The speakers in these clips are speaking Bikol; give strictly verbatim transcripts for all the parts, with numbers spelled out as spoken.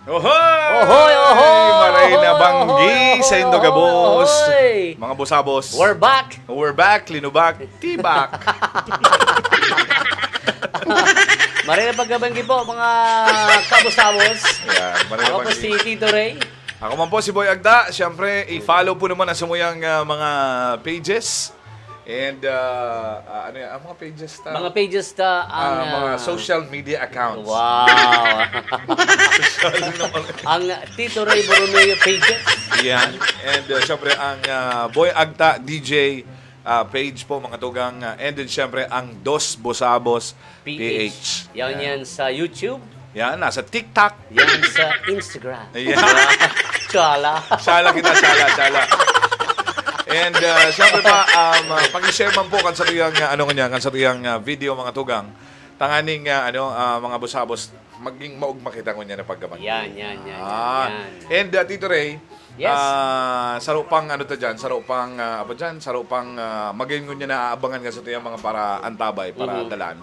Ohoy! Ohoy, ohoy, Maray na ohoy, banggi ohoy, sa indo ohoy, gabos. Ohoy! Mga busabos. We're back! We're back, linubak, tibak. Maray na pagkabanggi po, mga kabusabos. Yan, maray na banggi. Ako po si Tito Ray. Ako man po si Boy Agda. Siyempre, i-follow po naman ang samuyang, ah, mga pages. And, ah, ah, ano yan? Ang mga pages ta? Mga pages ta, ah, ang, mga ah, social media accounts. Wow! Social naman. Ang Tito Ray Borromeo pages. Yan. And, ah, syempre, ang, ah, Boy Agta D J, ah, page po, mga tugang. Ah, and then, syempre, ang Dos Bosabos P H. P H. Yan, yan. Yan sa YouTube. Yan, nasa TikTok. Yan sa Instagram. Yan. Shala. Shala kita, shala, shala. And, uh, syempre pa, um, uh, paki-share man po kan sa tuyang, uh, ano niya, kan sa tuyang, uh, video, mga tugang. Tanganing, uh, ano, uh, mga busabos, maging maugma kita ngunyan na pagkaman. Yan, yan, yan, yan, Ah. yan. And, uh, Tito Ray, Yes. ah, saro pang ano ta dyan, saro pang, ah, apa dyan, saro pang, ah, magayon ngunyan na aabangan ka sa tuyang mga para antabay, para Mhm. dalan.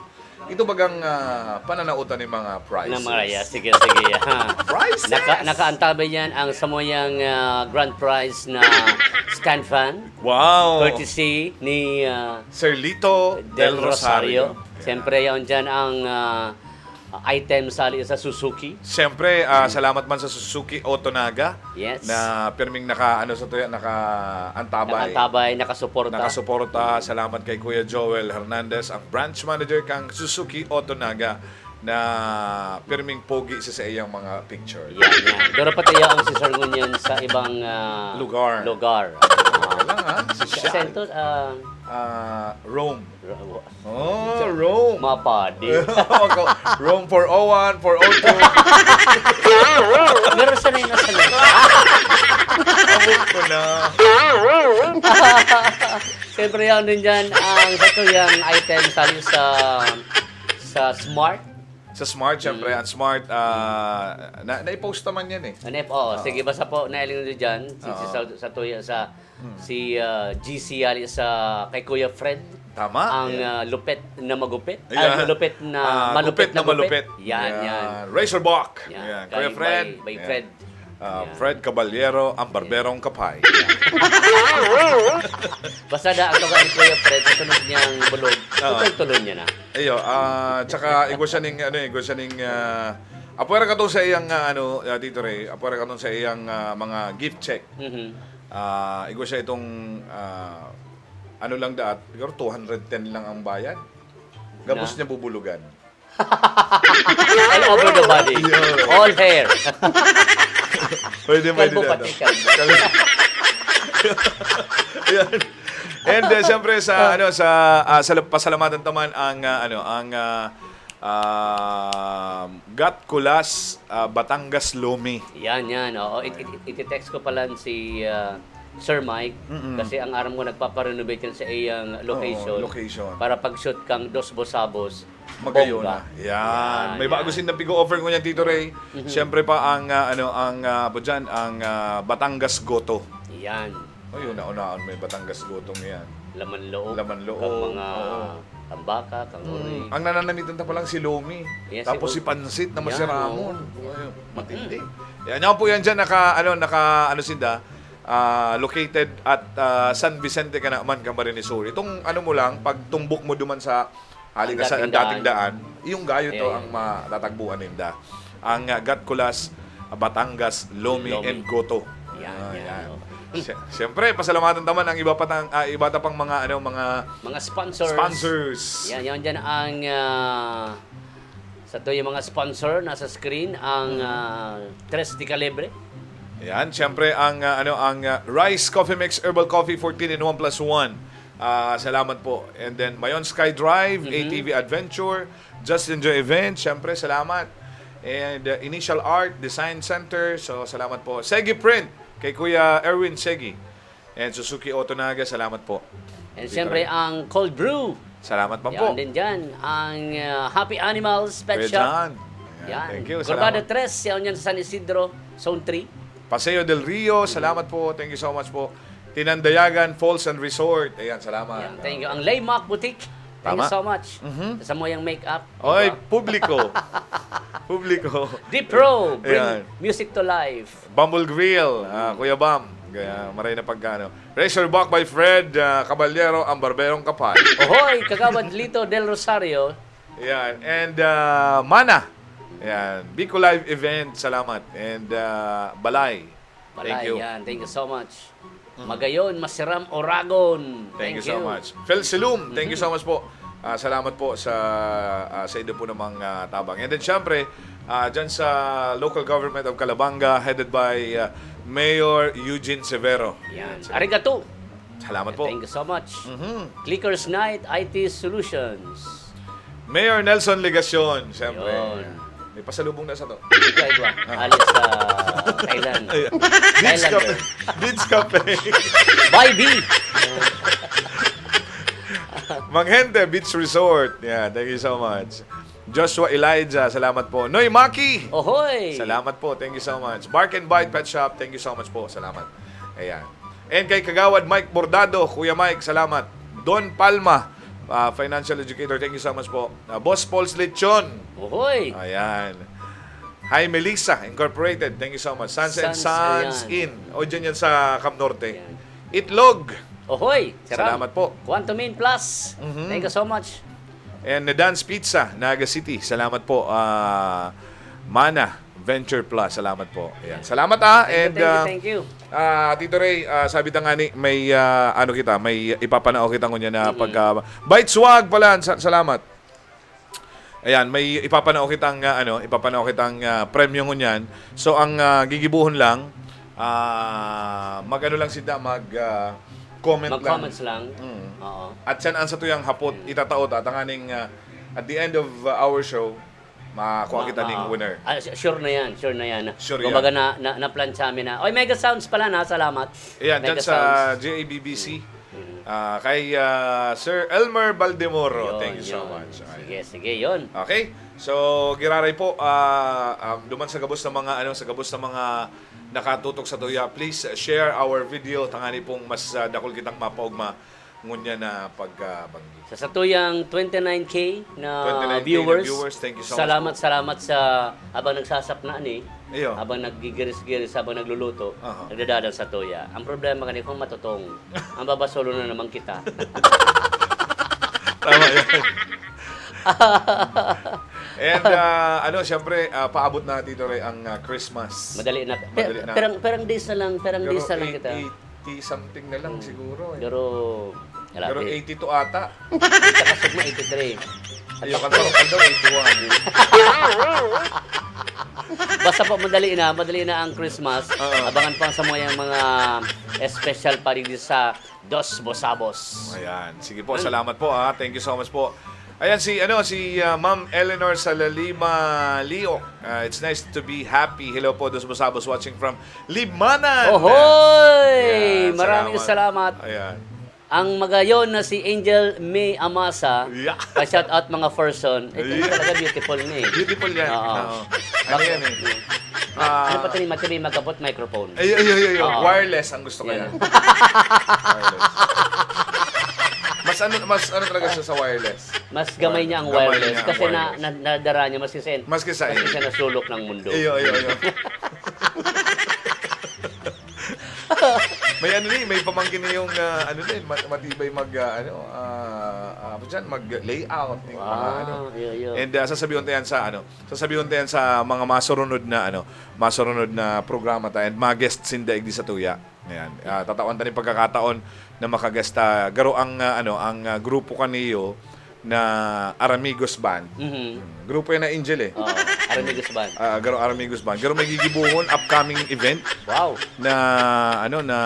Ito bagang, ah, pananaotan ni mga prizes. Na mga, yeah, sige, sige, yeah. Prizes! Naka-, nakaantabay yan ang samuyang, ah, grand prize na stand fan. Wow! Courtesy ni, ah, Sir Lito Del Del Rosario. Rosario. Yeah. Siyempre, yaon dyan ang, ah, item sali sa Suzuki. Siyempre, ah, Mm. salamat man sa Suzuki Auto Naga Yes. na pirming naka, ano, sa tuya, naka-antabay. Naka-antabay, nakasuporta. Nakasuporta. Salamat kay Kuya Joel Hernandez, ang branch manager kang Suzuki Auto Naga. na pirming pogi sa saiyang mga picture. Yan, yan. Doro pati yaon si Sir Ngunyan sa ibang ah, Lugar. lugar. Wala nga, si Shaq. Sento, ah, Ah, Rome. ro- Oh, Rome. Mapadi. Rome four oh one, four oh two. Meron siya na yung nasa Abot ko na. Siyempre, yan din dyan ang sa tuyang item sa sa Smart. Sa Smart, syempre, ang Smart, ah, na, na-post naman yan eh. Ano eh, oo, sige, basta po, nailing nyo dyan, si, si, sa, sa tuya, sa, si ah, G C Yali sa kay Kuya Fred. Tama. Ang Ayan. ah, lupet na magupit. Ayan. Ah, lupet na, Ah, malupit gupit na na gupit. malupit. Yan, Ayan. yan. Razorback. Yan. Ayan. Kay Kuya Fred. By, by Ayan. Fred. Ah, Yan. Fred Caballero, ang barberong kapay. Basta da ang tawag ni Kuya Fred, sa sunod niyang bulog, Oo. tutol-tulon niya na. Ayo, ah, tsaka igwa siya ning, ano, igwa siya ning, ah, apwera ka to sa iyang, ah, ano, ah, Tito Ray, apwera ka to sa iyang ah, mga gift check. Mhm. Ah, igwa siya itong, ah, ano lang daat, siguro two hundred ten lang ang bayad. Gabos Na? Niya bubulugan. All over the body. Yeah. All hair. Pwede, pwede Kalbo na, pati no? kalbo. Ayan. And uh, siyempre sa ano sa ah, sa pasalamatan taman ang ah, ano ang ah, ah, Gat Kulas ah, Batangas Lomi. Yan, yan. Oo, it, it, it, iti-text ko pala si ah, Sir Mike Mm-mm. kasi ang aram ko nagpaparenovate yan sa iyang location. Oo, location. Para pag-shoot kang Dos Bosabos, Magayon bongga. na. Yan. May Yan, bago yan. sindang pigo-offer ngunyan, Tito Ray. Mhm. Siyempre pa ang ah, ano ang ah, po dyan, ang ah, Batangas Goto. Yan. Ayun, naunaon may Batangas Gotong yan. Laman loob. Laman loob, Kang mga oo. tambaka, kang uri. Ang nananamitan ta pa lang si Lomi. Yes, Tapos si si Pansit na Yan, masiramon. oo. Ayun, matindi. Yan, yan po yan dyan. Naka, ano, naka, ano sinda, ah, located at ah, San Vicente, Canaman, Camarines Sur. Itong ano mo lang, pag tumbok mo duman sa halika sa Dating dating Daan. daan, yung gayo to Yeah, ang matatagbuan ninda. Ang ah, Gatkulas, Batangas, Lomi, Lomi. And Goto. Yan, Ah, yan, yan. oh. Sy- Siyempre, pasalamatan taman ang iba pa tang, ah, iba ta pang mga ano, mga Mga sponsors. sponsors. Yan, yan dyan ang ah, sa to yung mga sponsor nasa screen ang ah, Tres de Calibre. Yan, siyempre ang ah, ano ang ah, Rice Coffee Mix Herbal Coffee fourteen in one plus one. Ah, salamat po. And then Mayon Sky Drive, Mhm. A T V Adventure, Just Enjoy Event, siyempre salamat. And ah, Initial Art Design Center, so salamat po. Segi Print kay Kuya Erwin Segi. And Suzuki Auto Naga, salamat po. And Dito siyempre rin. Ang Cold Brew. Salamat pa Yan po. din dyan. Ang ah, Happy Animals Pet Kuya Shop. John. Ayan, Yan. thank you. Corbada Salamat. Tres, yan yan sa San Isidro, Zone three. Paseo del Rio, salamat po. Thank you so much po. Tinandayagan Falls and Resort. Ayan, salamat. Yan, thank you. Ang Laymac Boutique. Thank you Tama. So much. Mhm. Sa mo yung makeup. Oy, Diba? publiko. Publiko. Deep Pro, bring Ayan. music to life. Bumble Grill, ah, Kuya Bam. Kaya maray na pagkano. Razorback by Fred ah, Caballero, ang barberong kapay. Ohoy, Kagawad Lito Del Rosario. Yan. And ah, Mana. Yan. Bicol Live Event. Salamat. And ah, Balay. Balay, Thank you. Yan. Thank you so much. Magayon, Masiram, Oragon. Thank you so much. Phil Silum, thank you so much po. Ah, salamat po sa ah, sa inyo po namang ah, tabang. And then syempre, ah, dyan sa local government of Calabanga headed by ah, Mayor Eugene Severo. Yan. Arigato. Salamat po. Thank you so much. Mhm. Clickers Night, I T Solutions. Mayor Nelson Legacion, siyempre. Yun. May pasalubong na sa to. Ikaw, ikaw. Alis sa Thailand. Beach Cafe. Thailander. Beach Cafe. Bye, B. Manghente Beach Resort. Yeah, thank you so much. Joshua Elijah, salamat po. Noy Maki, Ohoy. Salamat po. Thank you so much. Bark and Bite Pet Shop, thank you so much po. Salamat. Ayan. And kay Kagawad Mike Bordado, Kuya Mike, salamat. Don Palma, ah, financial educator, thank you so much po. Ah, Boss Paul's Lechon, Ohoy. Ayan. Hi, Melissa Incorporated. Thank you so much. Sons and Sons, Sons ayan. Inn. O, dyan yan sa Cam Norte. Ayan. Itlog. Ohoy. Sarap. Salamat po. Quantum Inn Plus. Mhm. Thank you so much. And Dan's Pizza, Naga City. Salamat po. Ah, Mana Venture Plus. Salamat po. Ayan. Salamat ah. Thank you, And thank you, ah, thank you. ah, Tito Ray, ah, sabi ta nga ni, may ah, ano kita, may ipapanao kita ngunyan na Mm-mm. pagka Bite Swag pala. Sa- salamat. Ayan, may ipapanao kitang, ah, ano, ipapanao kitang, ah, premyo ngunyan. So, ang, ah, gigibohon lang, ah, mag-ano lang sila, mag, ah, comment lang. Mag-comments lang. Mm. Oo. At siyan ang satuyang hapot, Mm. itatao ta, tanganing, ah, at the end of, ah, our show, makakuha Ma-, kita ning ma-, winner. ah, s-, sure na yan, sure na yan. Sure Kumbaga yan. na, na, na-plan sa amin na, "Oy, Mega Sounds pala na, salamat." Ayan, dyan Mega sa Sounds. J A B B C. Mm. Ah, kay, ah, Sir Elmer Baldemoro. Yun, Thank you so yun. much. Ayan. Sige, sige, yun. Okay. So, giraray po, ah, ah, duman sa gabos ng mga, ano, sa gabos ng mga nakatutok sa tuya, please share our video. Tangani pong mas, ah, dakul kitang mapaugma ngunyan na pagkabanggi. Sa satuyang twenty-nine K na twenty-nine K na viewers, viewers, thank you so much salamat, po. salamat sa habang nagsasakna ni, Iyo. habang naggigiris-giris, habang nagluluto, Aha. nagdadalan sa tuya. Ang problema kani kung matutong, ang babasolo na naman kita. Tama yan. And, ah, ano, siyempre, ah, paabot na, Tito Ray, ang, ah, Christmas. Madali na. Madali Pe-, na. perang, perang days na lang, perang Pero days na lang eight, kita. eighty something na lang Hmm. siguro, eh. Pero, Pero grabe. eighty-two ata. Sa kasog mo, eighty-three. Iyo, kan Torokal daw, eighty-one. Basta po, madali na, madali na ang Christmas. Oo. Abangan po ang sa mga, mga special pa rin sa Dos Bosabos. Ayan. Sige po, Ang salamat po, ha. Thank you so much po. Ayan si, ano, si, ah, Ma'am Eleanor Salalima Liok. Ah, it's nice to be happy. Hello po, Dos Bosabos watching from Libmanan. Ohoy! Ayan, Maraming salamat. salamat. Ayan. Ang magayon na si Angel May Amasa, Yeah. pa-shout out mga person. Ito Yeah. talaga beautiful ni. Beautiful yan. Oo. Oo. Ano Bak-, yan eh? Ah, Ano pa ito ni Mati? May magkapot microphone. Ay, ay, ay, ay, ay. Oo. Wireless ang gusto ko Yan. yan. Wireless. Mas ano, mas ano talaga siya sa wireless? Mas gamay niya ang Gamay wireless niya ang kasi na, wireless. na, nadara niya maski sa, Maski sa maski sa nasulok ng mundo. Iyo, iyo, iyo. May ano ni, may pamangkin ni yung, ah, ano din, mat-, matibay mag, ah, ano, ah, ah, ano dyan, mag-layout, yung mga ano. Wow, iyo, iyo. And, ah, sasabihin ko yan sa, ano, sasabihin ko yan sa mga masurunod na, ano, masurunod na programa ta and mga guest sinda igdi sa tuya. Ayan. Ah, tatawan ta ning pagkakataon na makagasta. Garo ang, ah, ano, ang, ah, grupo kaniyo na Aramigos Band. Mhm. Hmm, grupo yan na Angel eh. Oo, Aramigos Band. Ah, garo Aramigos Band. Garo may gigibuhon, upcoming event Wow. na, ano, na,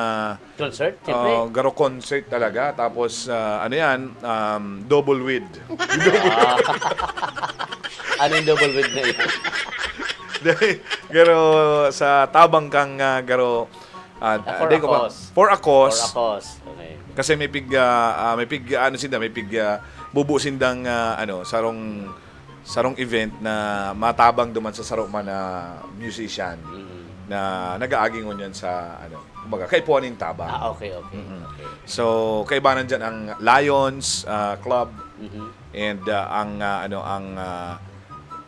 Concert, siyempre. ah, garo concert talaga. Tapos, ah, ano yan, um, double with. Ah. Ano yung double with na ito? Dahil, garo sa tabang kang, ah, garo, ah, Ah, for di a ko ba? cause. For a cause. For a cause. Okay. Kasi may pig, ah, ah, may pig, ano sinda, may pig, ah, bubo sindang, ah, ano, sarong, sarong event na matabang duman sa saro man na musician Mm. na nag-aagi ngunyan sa, ano, kumbaga, kaipuhan nin tabang. Ah, okay, okay, Mm-mm. okay. So, kaibanan dyan ang Lions, ah, Club, Mhm. and, ah, ang, ah, ano, ang, ah,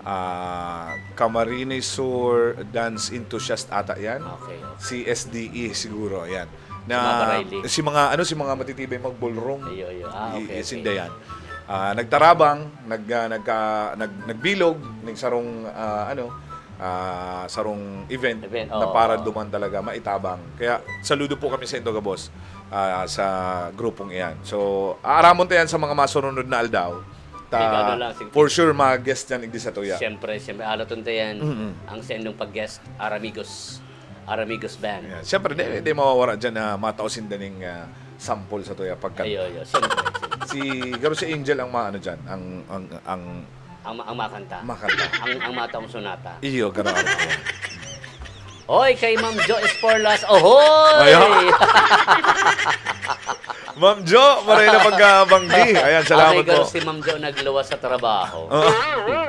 ah, Camarines Sur Dance Enthusiast ata yan. Okay, okay. Si S D E siguro, yan. Na Sa mga Barayli. si mga, ano, si mga matitibay mag-ballroom. Iyo, iyo. Ah, I-, okay, isinda okay. yan. Ah, nagtarabang, nag-, ah, nagka-, nag-, nagbilog, nagsarong, ah, ano, ah, sarong event Event, na oo, para oo. duman talaga, maitabang. Kaya saludo po kami sa indo, gabos, ah, sa grupong iyan. So, aaramon ta yan sa mga masurunod na aldaw. Ta, May gano'n lang, sige. for sure, mga guest yan, igdi sa tuya. Siyempre, siyempre, alaton ta yan, Mm-mm. ang sa indong pag-guest, Aramigos, Aramigos Band. Ayan. Siyempre, di, di mawawara dyan na matao sinda ning, ah, sample sa tuya pagkanta. Ayo, ayo. Siyempre, siyempre. Si, garo si Angel ang maano dyan, ang, ang, ang Ang ma-, ang makanta. Makanta. Ang, ang mataong sonata. Iyo, garo ako. Oy, kay Ma'am Jo Esporlas. Ohoy! Ayo. Ma'am Jo, maray na pagkabanggi. Ayan, salamat Amigo, po. si Ma'am Jo nagluwas sa trabaho. Oo.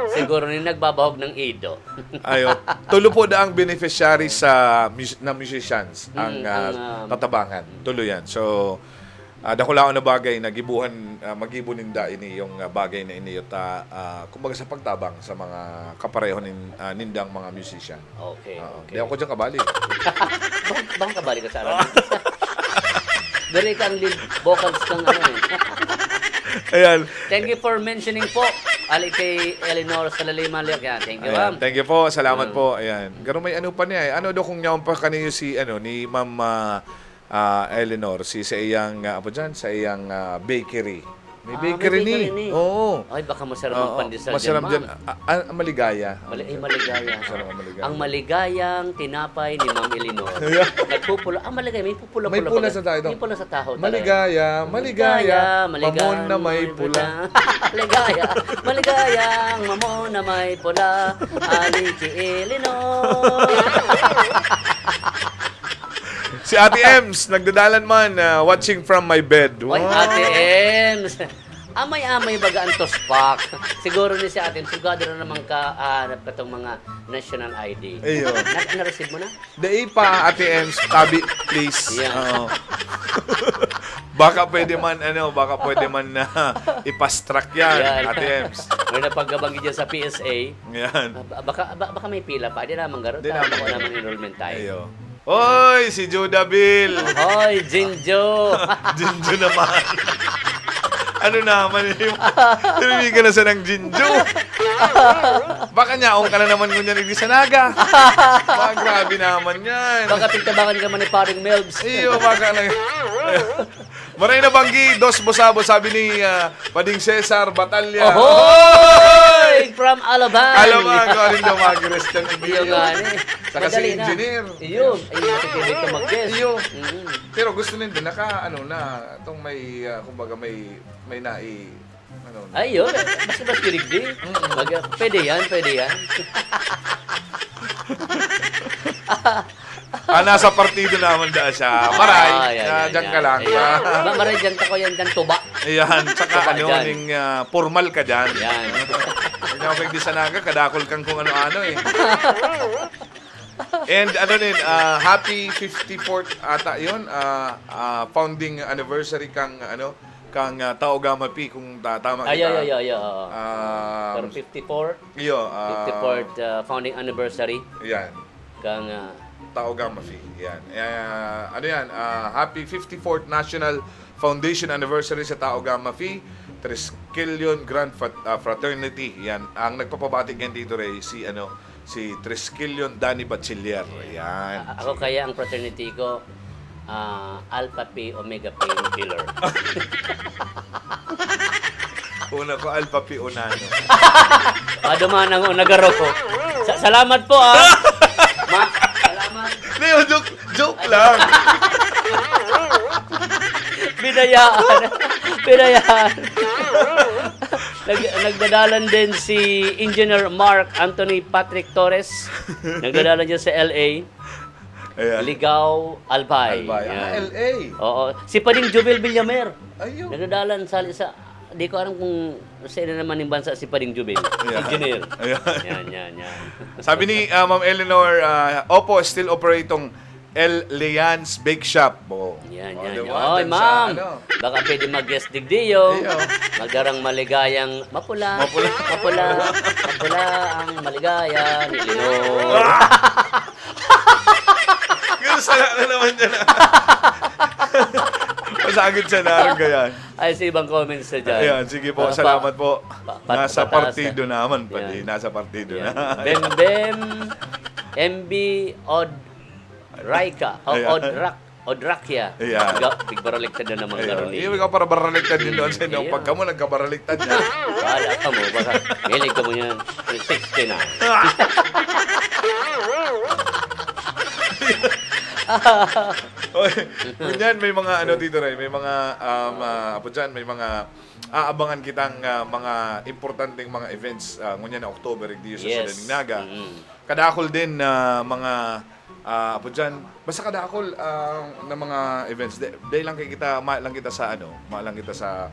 Siguro ni nagbabahog ng ido. Ayo. Tulo po daang beneficiary sa mus-, na musicians ang, Mm, ah, ang, ah, tatabangan. Tulo yan. So, ah, dakulaon na bagay na gibuhan, ah, magibo ninda ini yung, ah, bagay na ini ta, ah, kumbaga sa pagtabang sa mga kapareho nin-, ah, nindang mga musician. Okay, Oo. okay. Di ako dyan kabali. Bang, bang kabali ka sa alam? Dali kang lead vocals kang ano eh. Ayan. Thank you for mentioning po. Ali kay Eleanor sa Laliman, Liak. Yan. Thank you, Ayan. ma'am. Thank you po. Salamat Mm. po. Ayan. Garo may ano pa niya eh. Ano daw kung niya pa kaniyo si, ano, ni Ma'am, ah, ah, Eleanor, si, sa iyang, ah, apo dyan, sa iyang, ah, bakery. May Ah, bakery may ni. bakery ni. Oo. Ay, baka masarap ang Oo, pandesal dyan, masarap ma'am. dyan. Ah, ah, maligaya. Mali-, ay, maligaya. Masarap ang maligaya. Ang maligayang tinapay ni Ma'am Eleanor. Yeah. Nagpupula. Ang maligaya, may pupula-pula May pula ba? sa tayo. May pula sa taho talaga. Maligaya, maligaya, Maligaya, mamon na may pula. Maligaya, maligayang mamon na may pula. Ali si Eleanor. Si Ate Ems, nagdadalan man, ah, watching from my bed. Oy, Wow. Ate Ems. Amay-amay baga ang tospak. Siguro ni si Ate Ems, sugado na naman ka, ah, katong mga national I D. Ayun. Na, na-receive mo na? Dai pa, Ate Ems, tabi, please. Yeah. Oo. Baka pwede man, ano, baka pwede man na i-fast track yan, Yan. Ate Ems. May napagkabanggit dyan sa P S A. Yan. Ah, ba-, baka, ba-, baka may pila pa. Di naman garo. Di Tama naman. Ko naman enrollment time. Ayo. Oy, si Judah Bill! Hoy, Jinjo! Jinjo naman. Ano naman yun? Tiniwigan na siya ng Jinjo. Baka nyaong ka na naman ngunyan, hindi sa Naga. Mga grabe naman yan. Baka pigtabangan ka man ni Paring Melbs. Iyo, baka na. Maray na banggi, dos busabo, sabi ni ah, Pading Cesar Batalla. Ohoy! From Alabang! Alam mo, ako rin daw mag-rest yan. Iyo nga ni. Saka si Madali na. engineer. Iyo. Iyo, sige dito mag-guest. Iyo. Mm. Pero gusto nila, naka, ano na, itong may, ah, kumbaga may, may nai, ano na. Ayun. Mas, mas kirig di. Mag, pwede yan, pwede yan. Ah, nasa partido naman daan siya. Maray, Ah, yan, ah, yan, dyan ka yan. lang. Ayan. Ma-, maray dyan ka ko yan, dyan tuba. Ayan, tsaka Tuba ano, dyan. ning ah, formal ka dyan. Yan. Hindi ako pwede sa Naga, kadakol kang kung ano-ano eh. And ano din, ah, happy fifty-fourth ata yun, ah, ah, founding anniversary kang, ano, kang ah, Tao Gamma P, kung ta- tama Ay, kita. ay, ay, ay, oo. Ah, Pero fifty-four, iyo, ah, fifty-fourth uh, founding anniversary Yan. kang uh, Tao Gamma Phi. Yan. Ah, ano yan? Ah, happy fifty-fourth National Foundation Anniversary sa Tao Gamma Phi Triskelion Grand Frat- ah, Fraternity. Yan. Ang nagpapabati ngayon dito, Ray, si, ano, si Triskelion Danny Bachiller. Yan. A- ako kaya ang fraternity ko, ah, Alpha Phi Omega Phi Killer. Una ko, Alpha Phi Unano. Paduman ang unagaro ko. Sa- salamat po, ah. Ma- salamat. Leo, joke, joke lang. Binayaan. Binayaan. Nag- nagdadalan din si Engineer Mark Anthony Patrick Torres. Nagdadalan dyan sa L A. Ayan. Ligao, Albay. Albay. Ah, Yan. L A. Oo. Si Pading Jovel Villamer. Ayun. Nagdadalan sa, sa, di ko alam kung sa ina naman yung bansa si Pading Jovel. Ayan. Engineer. Ayan. Yan, yan, yan. Sabi ni ah, Ma'am Eleanor, ah, opo, still operating El Lean's Bake Shop. Oh. Yan, Oh, yan, di yan. ba? Oy, Dun sa ma'am. ano. Baka pwede mag-guest digdiyo. Iyo. Magdarang maligayang mapula. Mapula. Mapula. Mapula ang maligaya ni Lino. Ganun, sala na naman yan. Masagod siya na rin kaya. Ay, sa ibang comments na dyan. Ayan, sige po, Ah, pa- salamat po. pa- pa- Nasa pataas partido na. naman, pati Yan. nasa partido Yan. na. Bembem, M B Od Raika, o Ayan. Odrak, Odrakia. Ayan. Ga- Tigbaraligtad na naman Ayun. karon eh. Iyo, ikaw para baraliktad din doon sa inyo. Iyo. Pag kamo nagkabaraligtad na. Wala ka mo, baka hilig ka mo yan. Sixty na. Oy, ngunyan, may mga ano, Tito Ray, may mga, um, ah, apo dyan, may mga aabangan kitang ah, mga importanteng mga events ah, ngunyan na October, igdiyo sa Yes. Siyudad ng Naga. Mm. Kadakol din na mga ah, apo dyan, basta kadakol ah, na mga events. Dai lang kay kita, ma lang kita sa ano, ma lang kita sa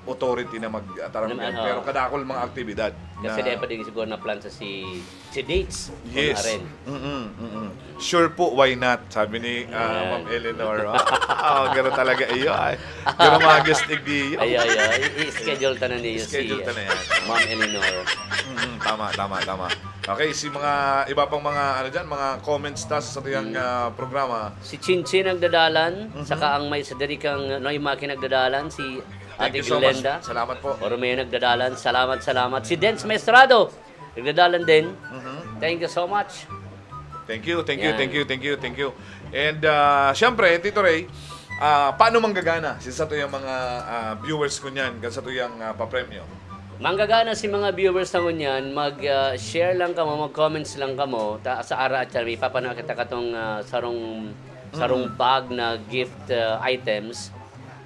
authority na mag-atarang Naman, yan. oo. Pero kadakol mga aktibidad. Kasi na- dahil pa din siguro na plan sa si, si Dates. Yes. Rin. Mm-mm, mm-mm. Sure po, why not? Sabi ni ah, Ayan. Ma'am Eleanor. Oh, garo talaga iyo ay. Garo mga guest igdi. Ay, ay, ay. I-schedule ta na niyo si Schedule ta na yan. Ma'am Eleanor. Mm, tama, tama, tama. Okay, si mga iba pang mga ano diyan, mga comments ta sa satuyang Mm. ah, programa. Si Chinchin nagdadalan, Mhm. saka ang may sa diri kang Noy Maki nagdadalan, si Thank Ate you so much. Glenda. Salamat po. Ormeo nagdadalan, salamat, salamat. Si Dens Maestrado, nagdadalan din. Mhm. Thank you so much. Thank you, thank you, Yan. thank you, thank you, thank you. And uh, syempre, Tito Ray, Ah, paano manggagana si satuyang mga, ah, viewers ko niyan, kan satuyang, ah, papremyo? Manggagana si mga viewers na ngunyan, mag, ah, share lang kamo, mag-comments lang kamo, ta, sa ara at siya, may papanakita katong, ah, sarong, sarong Mm. bag na gift, ah, items.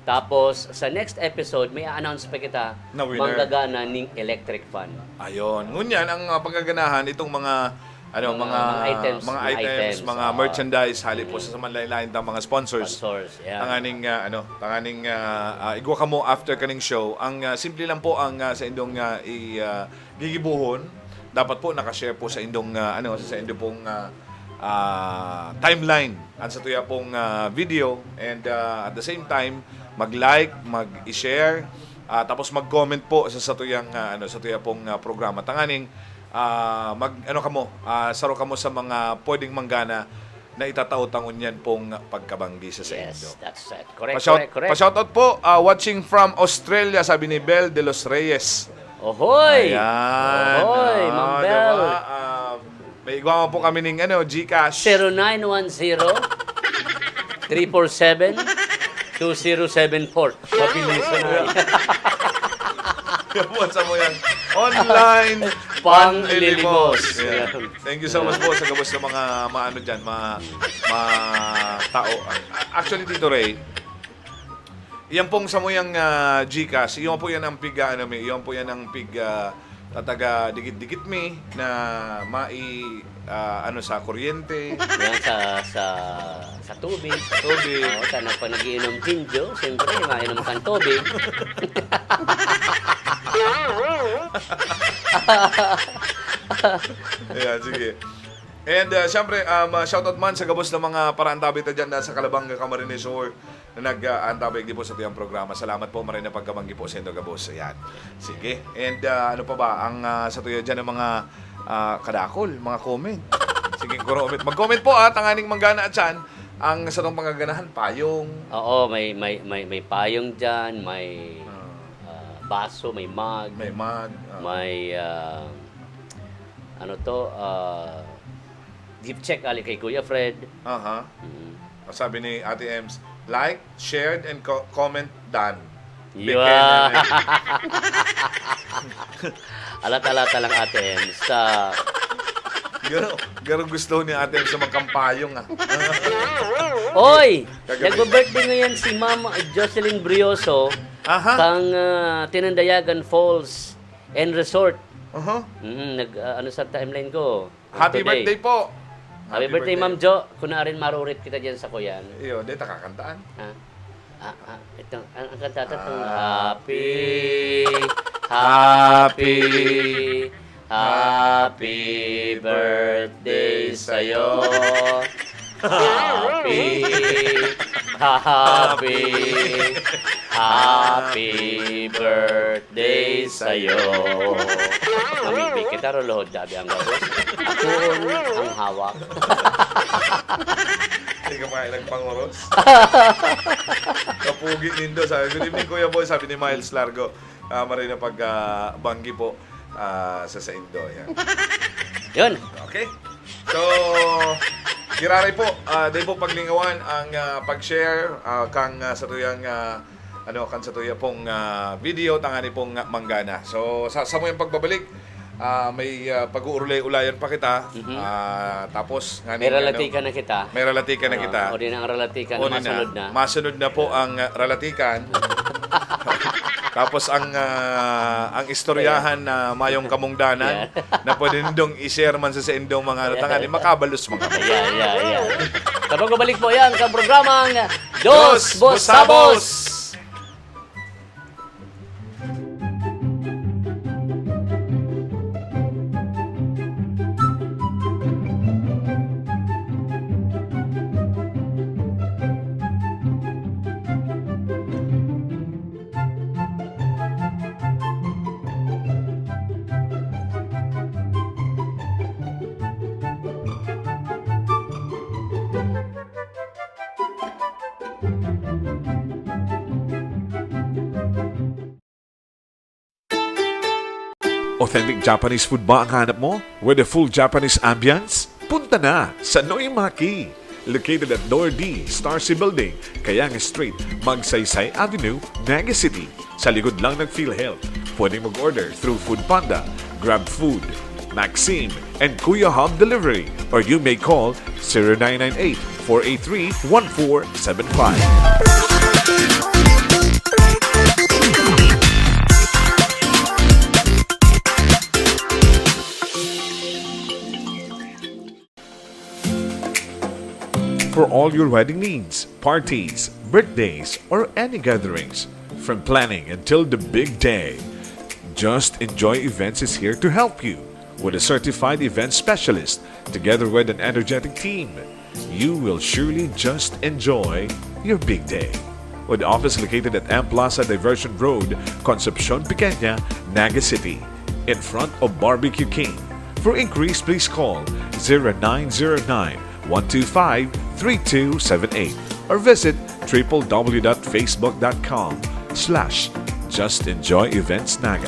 Tapos, sa next episode, may a-announce pa kita, Na winner. Manggagana ning electric fan. Ayun. Ngunyan, ang, ah, panggaganahan, itong mga, ano, Mga, mga, mga items, mga mga items, items, mga oo. merchandise, hali po Mm. sa manlain-lain tang mga sponsors. Sponsors, yeah. Tanganing, ah, ano, tanganing, ah, ah, igwa kamo after kaning show. Ang, ah, simple lang po ang, ah, sa indong, ah, i, ah, gigibuhon. Dapat po naka-share po sa indong, ah, ano, sa indo pong, ah, ah, timeline ang satuya pong, ah, video. And, ah, at the same time, mag-like, mag-share, ah, tapos mag-comment po sa satuyang, ah, ano, satuya pong, ah, programa. Tanganing, ah, mag, ano kamo, ah, saro kamo sa mga pwedeng manggana na itatao ta ngunyan pong pagkabanggi sa saindo. Yes, that's it. Correct, Pa-shout, correct, correct. pa-shoutout po, ah, watching from Australia, sabi ni Bel de los Reyes. Ohoy! Ayan. Ohoy, Ah, Ma'am di Bel. ba? Ah, may igwa mo po kami ning, ano, GCash. Zero nine one zero, three four seven, two zero seven four. Mabilisan na. Yan po sa mo yan. Online Panlilimos. panlilimos. Yan. Yan. Thank you so much po sa gabos ng mga maano dyan, ma, ma tao. A-, actually, Tito Ray, yan pong samuyang, ah, GCash, iyon po yan ang pig, ah, ano, mi, iyon po yan ang pig, ah, tataga dikit-dikit mi na mai, ah, ano, sa kuryente. Yan sa, sa, sa tubig. Sa tubig. Oo, ta, pag nag-iinom Jinjo, siyempre, mainom kang tubig. Ayan, sige. And, ah, siyempre, um, ah, shoutout man sa gabos ng mga paraantabi ta dyan na sa Calabanga, Camarines Sur, na nag, ah, antabay di po sa tuyang programa. Salamat po, maray na pagkabanggi po sa indo gabos. Ayan. Sige. And, ah, ano pa ba? Ang, ah, sa tuya dyan ng mga, ah, kadakol, mga comment. Sige, comment. Mag-comment po, ah, tanganing manggana at siyan. Ang sa tong pangaganahan, payong. Oo, may, may, may, may payong dyan, may, Ah. ah, baso, may mug, May mug, ah. may, ah, ano to, ah, gift check ali kay Kuya Fred. Aha. Mm. Ang sabi ni Ate Ems, "Like, shared, and co-, comment done." Yun. Bigyan na rin. Alat-alata lang, Ate Ems, sa Garo, garo gusto ni Ate Ems sa magkampayong, ah. Oy! Kagabi. Nagbe-birthday ngayon si Ma'am Jocelyn Brioso Aha. kang, ah, Tinandayagan Falls and Resort. Aha. Mm, nag, ah, ano sa timeline ko? Happy Today. birthday po. Happy Happy birthday, birthday. Ma'am Jo. Kung naarin marurit kita dyan sa kuyan. Iyo, di ta kakantaan. Ah, ah, ah, ito, ang, ang kanta to, itong Happy, happy, happy birthday sa'yo. Happy, happy, happy birthday sa'yo. Mamibig kita, ruluhod, sabi ang gabos. Ako ang hawak. Hindi ka pa nagpanguros. Kapugi nindo, sabi. "Good evening, Kuya Boy," sabi ni Miles Largo. Ah, maray na pag, ah, banggi po, ah, sa saindo. Yan. Yun. Okay. So, giraray po, ah, di po paglingawan ang, ah, pag-share, ah, kang, ah, sa tuyang, ah, ano, kan sa tuya pong, ah, video, tangani pong, ah, manggana. So, sa, sa muyang pagbabalik, ah, may, ah, pag-uulay-ulayan pa kita. Mhm. Ah, tapos, ngani, May ano, ralatikan na kita. may ralatikan na Ah, kita. o di na ang ralatikan, O di na. masunod na. Masunod na po ang, ah, ralatikan. Tapos ang, ah, ang istoryahan na mayong kamungdanan Yeah. na pwede nindong i-share man sa, sa indong mga ano, Yeah. tangani, makabalos mga Yeah, yeah, yeah. Sa pagbabalik po yan, sa programang Dos Dos Busabos. Busabos. Authentic Japanese food ba ang hanap mo? With a full Japanese ambience? Punta na sa Noimaki! Located at Door D, Star C Building, Kayang Street, Magsaysay Avenue, Naga City. Sa likod lang ng PhilHealth. Pwedeng mag-order through Food Panda, Grab Food, Maxim, and Kuya Hub Delivery, or you may call zero nine nine eight, four eight three, one four seven five. For all your wedding needs, parties, birthdays, or any gatherings, from planning until the big day, Just Enjoy Events is here to help you. With a certified event specialist, together with an energetic team, you will surely just enjoy your big day. With office located at M Plaza Diversion Road, Concepcion Pequeña, Naga City, in front of Barbecue King. For inquiries, please call zero nine zero nine, one two five, three two seven eight or visit triple w dot facebook dot com slash just enjoy events naga.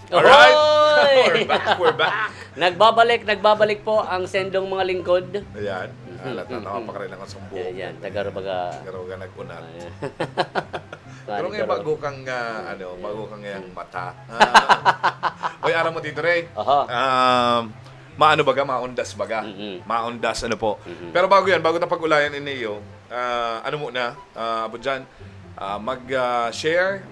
Alright! Ahoy! We're back! We're back! Nagbabalik, nagbabalik po ang sendong mga lingkod. Ayan. Mhm, Halat na mhm. Nakapakarin ako sa buhok. Ayan, taga Rubaga. Taga Rubaga nag-unat. Ayan. Pero ngayon, Taga bago kang, ah, ano, Ayan. Bago kang ngayang mata. Ah. Oy, aram mo, Tito Ray? Aha. Um, maano baga, maundas baga. Mm-mm. Maundas, ano po. Mm-mm. Pero bago yan, bago ta pag-ulayan ini iyo, ah, ano muna, ah, Apo Jan, ah, mag, ah, share,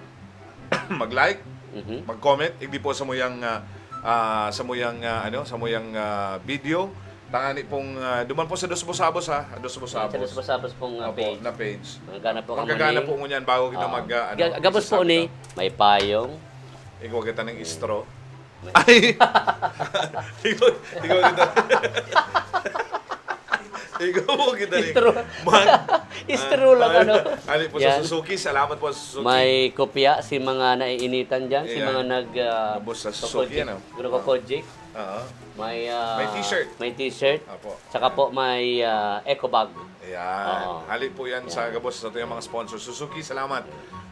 mag-like, Mhm. mag-comment, igdi po sa muyang, ah, ah, sa muyang, ah, ano, sa muyang, ah, video. Tangani pong, ah, duman po sa Dos Busabos, ha? Dos Busabos. Sa Dos Busabos pong, ah, Opo, page. Na page. Magkano po Magkagana kamo ni? po ngunyan bago kita Ah. mag, ah, ano, Ga-, gabos po isa-isa ni, kita. May payong. Ikaw kita ng istro. Ay! Ikaw, ikaw kita. Ikaw mo kita ni. Istro. Man. Istro lang, Ah, ano. Ali po sa Yan. Suzuki. Salamat po sa Suzuki. May kopya si mga naiinitan dyan, si Ayan. mga nag, ah, Ubos sa Suzuki, kokojik. ano? Nagkokojik. Oo. May, ah, May t-shirt. May t-shirt. Apo. Tsaka po may, ah, eco bag. Ayan. Oo. Hali po yan sa gabos sa tuyang mga sponsor. Suzuki, salamat,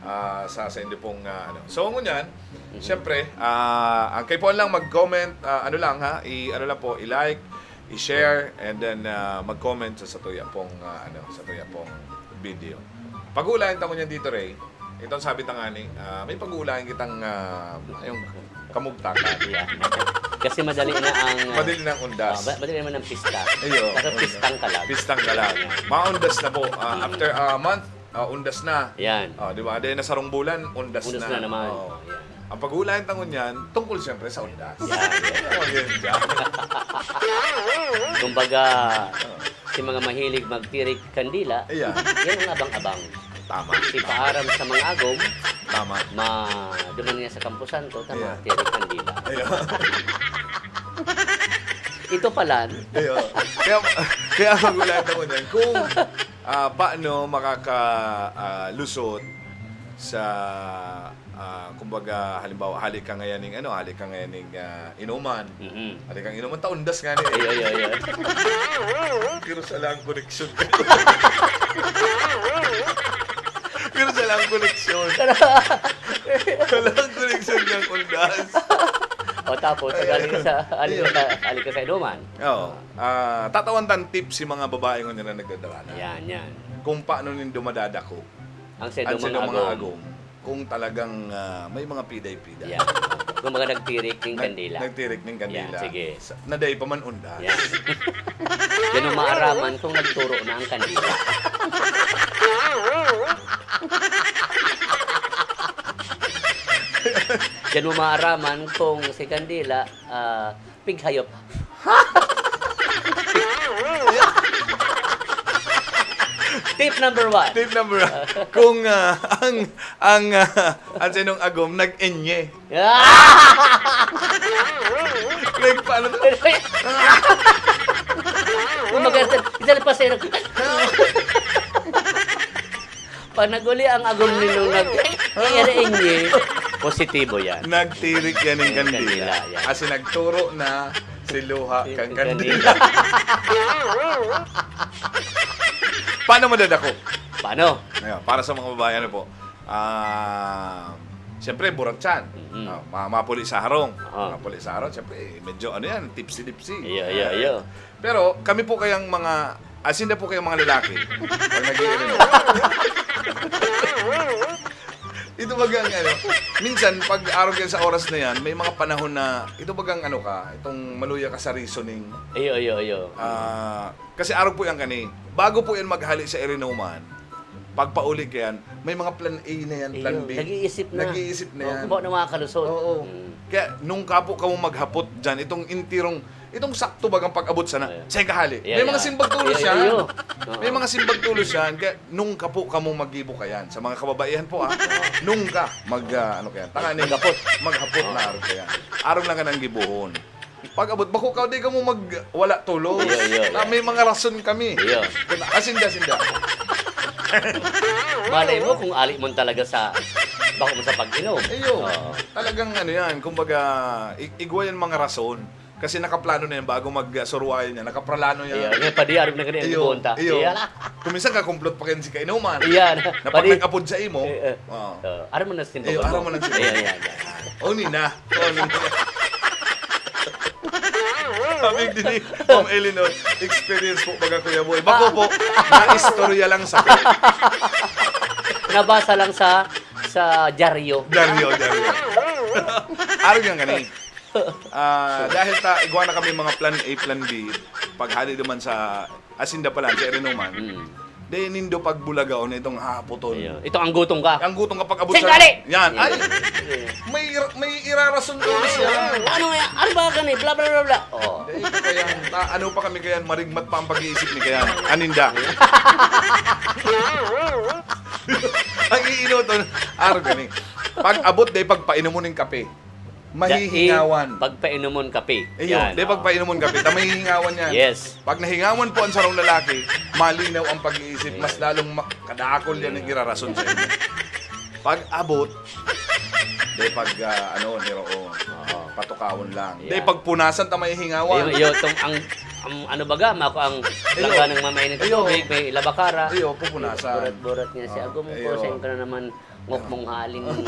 ah, sa, sa inyo pong, ah, ano. So, ngunyan, Mhm. siyempre, ah, ang kayo po lang mag-comment, ah, ano lang ha, i-, ano lang po, i-like, i-share, and then, ah, mag-comment sa, sa tuya pong, ah, ano, sa tuya pong video. Pag-uulayan ta ngunyan dito, Ray. Itong sabi ta nga ni, ah, may pag-uulayan kitang, ah, yung kamugtakan. Yeah. Kasi madali na ang, ah, Madali na ang undas. ah, ba-, madali naman ang pista. Iyo, Kasi undas. pistang kalag. Pistang kalag. Maundas na po. Ah, Mm. after a month, ah, undas na. Yan. Ah, di ba? Dahil na sarong bulan, undas Undas na. na naman. Oo. Yan. Ang pag-uulayan ta ngunyan, tungkol siyempre sa undas. Yan. Ano yun dyan? Kumbaga, Oo. si mga mahilig magtirik kandila, Ayan. yan ang abang-abang. Tama. Si paaram sa mga agom, Tama. ma-, duman nga sa Campo Santo, tama, Ayan. tirik kandila. Ayan. Ito palan. Ayan. Kaya, kaya ang pag-uulayan ta ngunyan, kung, ah, paano makaka-, ah, lusot sa, ah, kumbaga, halimbawa, hali ka ngayon ning, ano, hali ka ngayon ning, ah, inuman. Mhm. Hali kang inuman, ta undas nga ni. Ay, ay, ay, ay. Pero sa lang koneksyon. Pero sa lang koneksyon. Sa lang koneksyon ng undas. O, tapos, Ay, galing ka sa, hali ka ayun. sa, hali ka sa inuman. Oo. Ah, tatawan tan tips si mga babae ngunyan na nagdadaranan. Yan, yan. Kung paano nindo madadako Ang sa ang inuman sa mga agom. agom. Kung talagang, ah, may mga piday-piday. Yan. Kung mga nagtirik ning Nag-, kandila. nagtirik ning Yan, kandila. sige. Sa, naday pa man undas. Yan. Yan ang maaraman kung nagturo na ang kandila. Diyan mo maaraman kung si kandila, ah, pighayop. Tip number one. Tip number one. Kung, ah, ang, ang, ah, ang sinong agom, nag-enye. Ah! Nagpaano to? Kumbaga, isa na pa sa'yo. Pag nag-uli ang agom ninong nag-, ere-enye, positibo yan. Nagtirik yan ng Yung kandila. kandila, yan. Kasi nagturo na si Luha Yung kang kandila. kandila. Paano madadako? Paano? Ngayon, para sa mga babae, ano po? Ah, siyempre, buratsan. Mm. Ah, ma-, mapuli sa harong. Oo. Mapuli sa harong, siyempre, medyo ano yan, tipsy-tipsy. Iyo, iyo, Ah, iyo. Pero kami po kayang mga, asin na po kayang mga lalaki, pag nag-iinom. Ito bagang ano, minsan pag araw kayo sa oras na yan, may mga panahon na ito bagang ano ka, itong maluya ka sa reasoning. Iyo, iyo, iyo. Ah, kasi araw po yan kani, bago po yan maghali sa irinuman, pagpauli ka yan, may mga plan A na yan, plan Iyo, B. nag-iisip na. Nag-iisip na Oh, yan. kung ano makakalusot. Oo. Mm. Kaya nung kapo ka mo maghapot dyan, itong intirong, itong sakto bagang pag-abot sana, Ayan. saan ka hali? Iya, May mga iya. simbag tulos Iya, iya, yan. iyo. Oo. May mga simbag tulos yan. Kaya nung kapo ka mo maggibo ka yan, sa mga kababaihan po, ah, nung ka mag, ah, ano ka yan, tanga ni Maghapot. maghapot Oo. na araw ka yan. Araw lang ka nang gibohon. Pag-abot, bako ka, di ka mo mag-, wala tulos. Iyo, iyo, iyo. Ah, may mga rason kami. Iyo. Diba? Asinda, asinda. Malay mo kung ali mo talaga sa, bako mo sa pag-inom. Iyo. Oo. Talagang ano yan, kumbaga, i-, igwa yan mga rason. Kasi nakaplano na yan bago mag-, ah, surwayan niya. Nakapralano yan. Iyo, may padiarog na ganyan, Iyo, ibonta. iyo. Iyo, ala. Kung minsan kakumplot pa kayo si kainuman. Iyan. Na pag Padi- nag-apod sa imo, Eh, eh. Oo. Oh, aram mo na sa Iyo, tinugon aram mo. mo na sa Ayan, tinugon. ayan, ayan. Oh, ni na. Oh, ni na. Sabi din ni Ma'am Eleanor, experience po baga, Kuya Boy. Bako po, na istorya lang sa Nabasa lang sa, sa dyaryo. Dyaryo, dyaryo. Araw yan kani. Ah, dahil ta, igwa na kami mga plan A, plan B, paghali naman sa asinda pala, sa Erinoman, Mm. dahil nindo pagbulagaon na itong hahapoton. Ayun. Ito, ang gutom ka. Ang gutom ka pag-abot sa Singali! Yan. Yan. Ay! Yan. May, may irarason ko siya. Ano nga? Ano ba gani? Bla, bla, bla, bla. Oh. Dahil kaya, ta-, ano pa kami kaya, marigmat pa ang pag-iisip ni kaya. Aninda. Ang iinoton, araw gani. Pag-abot, dahil pagpainom mo ng kape. Mahihingawan. Dai pagpainomon kape. Iyo, Yan, di oo. pagpainomon kape. Ta mahihingawan yan. Yes. Pag nahingawan po ang sarong lalaki, malinaw ang pag-iisip, mas Yes. lalong ma-, kadakol yan ang Yes. irarason sa inyo. Pag abot, di pag, ah, ano, hiroon. Oo. Patukawon lang. Yeah. Di, pagpunasan ta may hingawan. Iyo, iyo, tong ang, ang ano baga, mako ang Iyo. Langga ng mamainit na Iyo. Tubig, may labakara. Iyo, pupunasan. Burat-burat niya si Oo. Agom ko, Iyo. Saan ka na naman ngok mong haling ngok,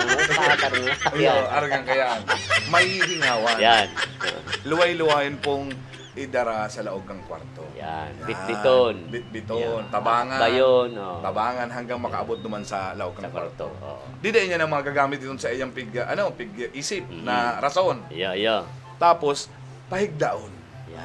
tarong Iyo, yan. Arang kaya. May hingawan. Yan. Luway-luwayon pong idara sa laog kang kwarto. Yan. Yan. Bitbiton. Bitbiton. Yan. Tabangan. Bayon, oh. Tabangan hanggang makaabot naman sa laog kang Sa kwarto. Kwarto, oo. Di, di niya na magagamit yun sa iyang pig-, ano, pig-isip Mm. na rason. Iyo, iyo. Tapos, pahigdaon. Yan.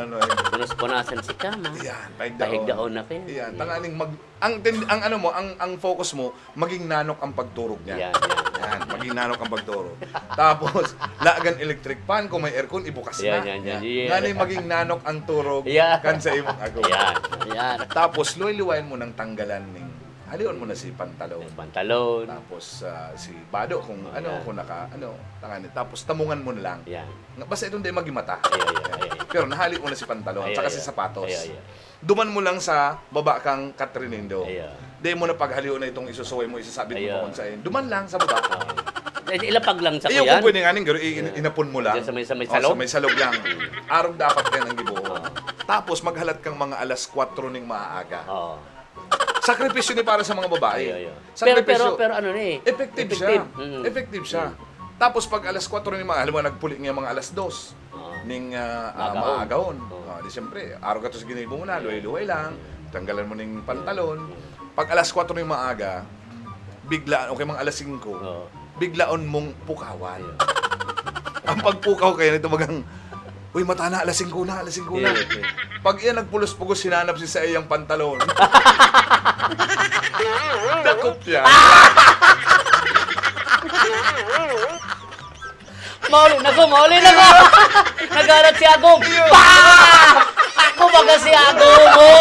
Yan, pahigdaon. Punas-punasan si kama. Yan, pahigdaon. Pahigdaon na kayo. Yan, Yan. tanganing mag-, ang ten-, ang ano mo, ang, ang focus mo, maging nanok ang pagturog niya. Yan, yan. Yan, maging nanok ang pagturog. Tapos, lagan electric fan, kung may aircon, ibukas Yan, na. yan, yan, Yan. yan. Ngani maging nanok ang turog Yan. kan sa imong agom. Yan, yan. Tapos, luway-luwayan mo nang tanggalan ning, halion mo na si pantalon. Yung pantalon. Tapos, ah, si bado, kung Oh, ano, yan. kung naka, ano, tangani. Tapos, tamungan mo na lang. Yan. Nga, basta itong di maging mata. Ay, ay, ay, Yan. ay. Pero nahali mo na si pantalon, Ay, tsaka ay, si ay. sapatos. Ay, ay, ay. Duman mo lang sa baba kang katrinindo. Ay, ay. Di mo na paghalion na itong isusuway mo, isasabit mo Ay, pa ay. kung saan. Duman lang sa baba. Ah. Eh, ilapag lang sa Iyo, kuyan. kung pwede nga ning, garo, i-, in-, Yeah. inapon mo lang. Diyan sa may, sa may Oh, salog? sa may salog lang. Mm. Arog dapat yan ang gibuo. Ah. Tapos, maghalat kang mga alas kwatro ning maaga. Oo. Sakripisyo ni para sa mga babae. Iyo, iyo. Pero, Sakripisyo. pero, pero ano ni? Effective siya. Effective. Mm. Effective siya. Mm. Tapos pag alas kwatro ni mga, alam mo, nagpuli niya mga alas dos Oo. ning, ah, ah, Maagahon. maagahon. Oo. Ah, di siyempre, araw ka to sa ginibo mo na, Yeah. luway-luway lang, tanggalan mo ning pantalon. Yeah. Pag alas kwatro ning maaga, biglaan, okay, mga alas singko, Oo. biglaon mong pukawan. Yeah. Ang pagpukaw kaya nito, bagang, "Uy, mata na, alas singko na, alas singko na." Yeah, yeah. Pag iyan nagpulos-pugos, hinanap siya sa iyang pantalon. Dakop siya. Mauli na ko, mauli na ko! Nagalat si Agom. Iyo. Pa! Ako baga si Agom mo!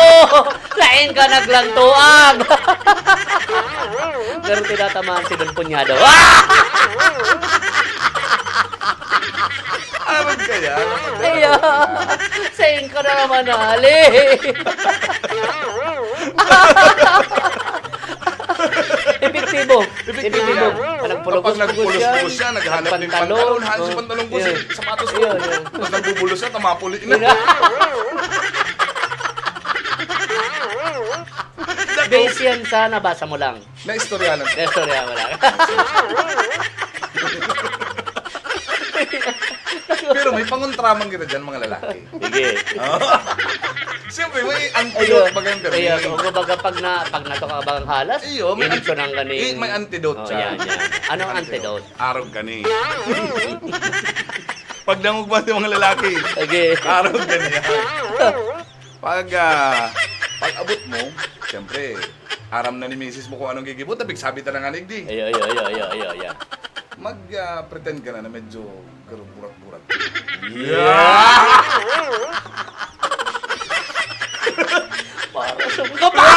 Lain ka naglantuan! Pero tinatamaan si Don Punyado. Arog kaya? Iyo. Sain ka na naman, Ali. Epektibo. Epektibo. Epektibo. Pag nagpulos-pulos Kapag nagpulos-pulos siya, siya, naghanap ng nagpantalon, pantalon, halos oh. yung pantalon ko, Yun. si-, sapatos ko. Yun, yun. Pag nagbubulos siya, tamapuli na. Yun na. Dako. Base yan sa nabasa mo lang. Naistorya lang. Naistorya mo lang. Pero may pangontra man kita dyan, mga lalaki. Sige. Oo. Siyempre, may antidote Ayun. baga yung Ayun. Berlin. O, kumbaga, pag na, pag natuka ka bagang halas, Iyo, may init an-, ko nang gani. eh, may antidote Oh, siya. yan, yan. Anong Antidote. antidote? Arog gani. Pag nangugma sa mga lalaki, Sige. arog gani yan. Pag, ah, pag abot mo, siyempre, aram na ni misis mo kung anong gigibo, tapig sabi ta na nga, nigdi. Ayo, ayo, ayo, ayo, ayo, ayo. Mag, ah, pretend ka na, na medyo garo-, burat-burat. Yeah! Para sa mga pa!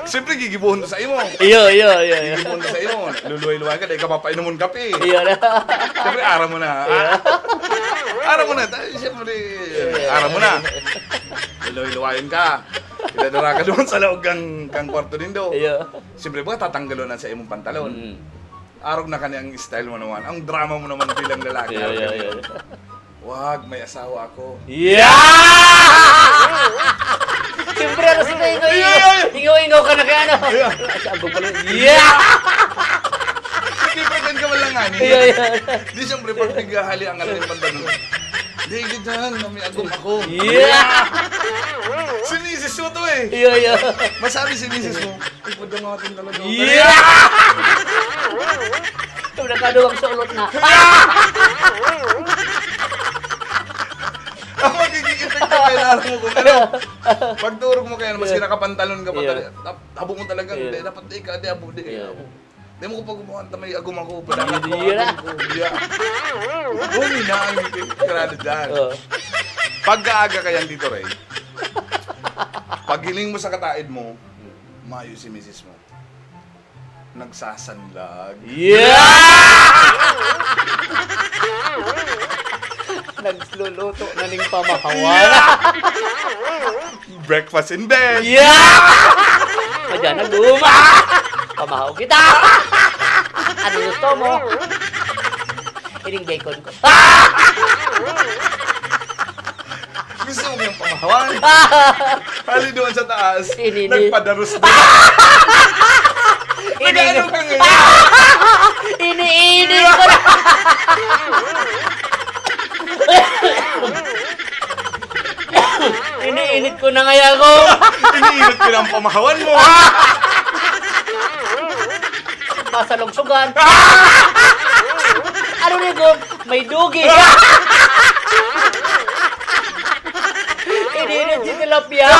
Siyempre, gigibuhon to sa imo. Iyo, iyo, iyo, iyo. Gigibuhon to sa imo. Luluway-luway ka, dahil ka papainomon kape. Iyo na. Siyempre, aram mo na. Iyo. Ah, aram mo na. Siyempre, Iyo. aram mo na. Luluway-luwayan ka. Idadara ka doon sa laog kang, kang kwarto nindo. Iyo. Siyempre, ba, tatanggalon na sa imong pantalon. Mm. Arog na kani ang style mo naman. Ang drama mo naman bilang lalaki, Yeah, arog yeah, ka yeah. naman. Wag, may asawa ako. Yeah! Siyempre, ano sa tingin ko, Yeah, yeah, yeah. ingaw-ingaw ka na kaya, ano? Yeah. Sa abog pala. Yeah! Nagpipresent ka man lang, ani? Yeah, yeah. Di, siyempre, pag naghahali ang ating pantalon. Di, ganyan, may agom ako. Yeah! Si misis mo to, eh. Yeah, yeah. Masabi si misis mo, Ipod ang ating talaga. Yeah! Ito, nagkaduwang sulot na. Ang magiging epekto, kailangan mo kung ano. Pagturog mo kaya, maski Yeah. nakapantalon ka pa Yeah. talaga, tap-, habo mo talaga, Yeah. "Di, dapat di ka, di, habo, di ka, Yeah. habo." Di mo ko pag-umuhan, ta may agom ako, padakat ko, Yeah. agom ko, yeah. Huli na ang tirada dyan. Oh. Pagkaaga ka yan dito, Ray, paghiling mo sa kataid mo, mayo si misis mo. Nagsasanlag. Yeah! Nagluluto na ning pamahawan. Yeah! Breakfast in bed. Yeah! Madyan na guma. Pamahaw kita. Ano gusto mo? Ining daikon ko. Gusto mo yung pamahawan? Hali doon sa taas, Ini, ini. Nagpadaros doon. Ini, Nag-ano ka ngayon? Iniinit ko na. Iniinit ko na ngayon ako. Iniinit ko na ang pamahawan mo. Pasalugsugan. Ano ni Gov? May dugi. Ininit si tilapia.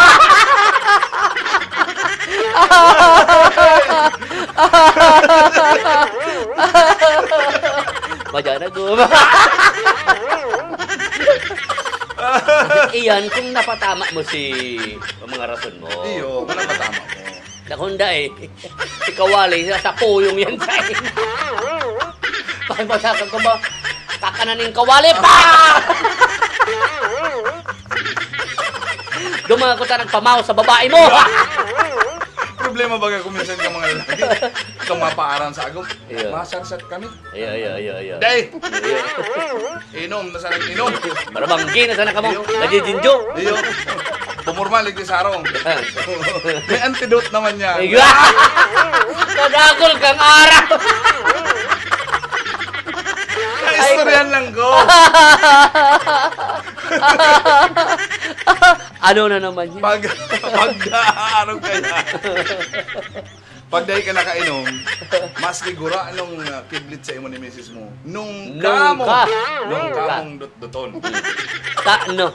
Madya na, Gov. Iyan kung napatama mo si, ang mga rason mo. Iyo, kung napatama mo. Nakunda eh. Si kawali, sa, sa puyong yan sa Bakit masakan ko ba? Kakananin kawali pa! Duman ako ta nagpamaw sa babae mo! Problema baga kung minsan ka mga lalaki, ikaw mapaaran sa agom, Iyo. Masarsat kami. Iyo, iyo, iyo, iyo. Day! Iyo. Inom na sana, inom. Marabanggi na sana kamo. Iyo. Nadidinjo. Iyo. Pumurma, lagi sarong. May antidote naman yan. Iyo. Kadakol kang ara. Naistoryan lang ko. Ano na naman yan? Pag, pag naarog ka na. Pag dai ka nakainom, maski gura anong, ah, kidlit sa imo ni misis mo, nung Nung kamo, ka. nung Nung ka. kamong dutduton. Tano.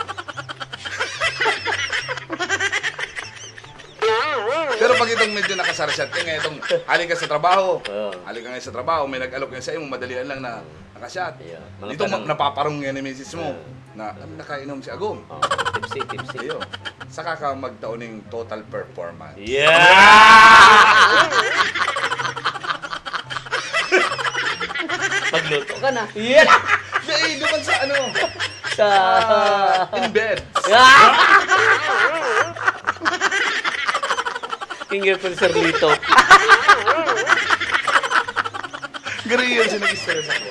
Pero pag itong medyo nakasarsat ka nga, itong hali ka sa trabaho, Oo. hali ka nga sa trabaho, may nag-alok yan sa imo, madalian lang na Naka-shot. Iyo. Mga Dito, tanong. ma-, napaparong yan ni misis mo. Ah. Na, "Ano, nakainom si Agom?" Oh, tipsy, tipsy. Iyo. Saka ka magtao ning total performance. Yeah! Magluto ka na. Yeah! Dahil duman sa ano, Sa sa in bed. Yeah! Finger ko ni Sir Lito. Gari yun, siya nag-stress ako.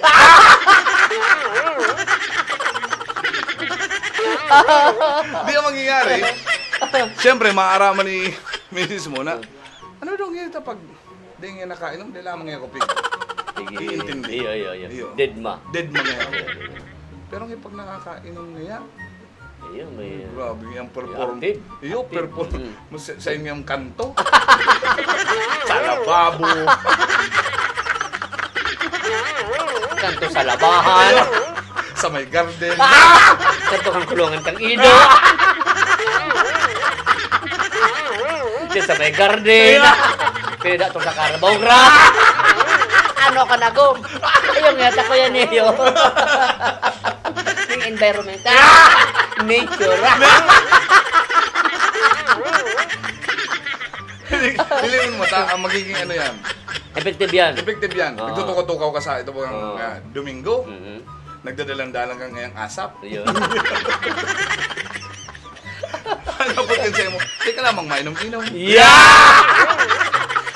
Di yan mangyayari. Siyempre, maaraman ni misis mo na, "Ano daw ngayon ito pag di nga nakainom, di lamang yung kupig?" Sige. Iintindi. Iyo, iyo, iyo. Iyo. Dead ma. Dead ma ngayon. Iyo, iyo. Pero ngayon, pag nakakainom na yan, Iyo, may, Grabe, yung perform. Active. Iyo, Active. perform. Mm. Mas sa, sa inyo yung kanto. Sa lababo. Kanto sa labahan. Iyo. Sa may garden. Ah! Kanto kang kulungan kang ido. Diyan sa may garden. Iyo. Pwede to sa Carabao Ground. Ano ka na, Gom? Ayun nga, sa kuya niyo. Yung environment. Ah! Nature. Piliin mo ta, ang magiging ano yan. Effective yan. Effective yan. Oo. Nagtutukaw-tukaw ka sa ito bang, Oo. ah, Domingo? Mhm. Nagdadalang-dalang ka ngayang asap. Ayun. Ano po yun sa'yo mo? Teka lamang, mainom-inom. Yeah!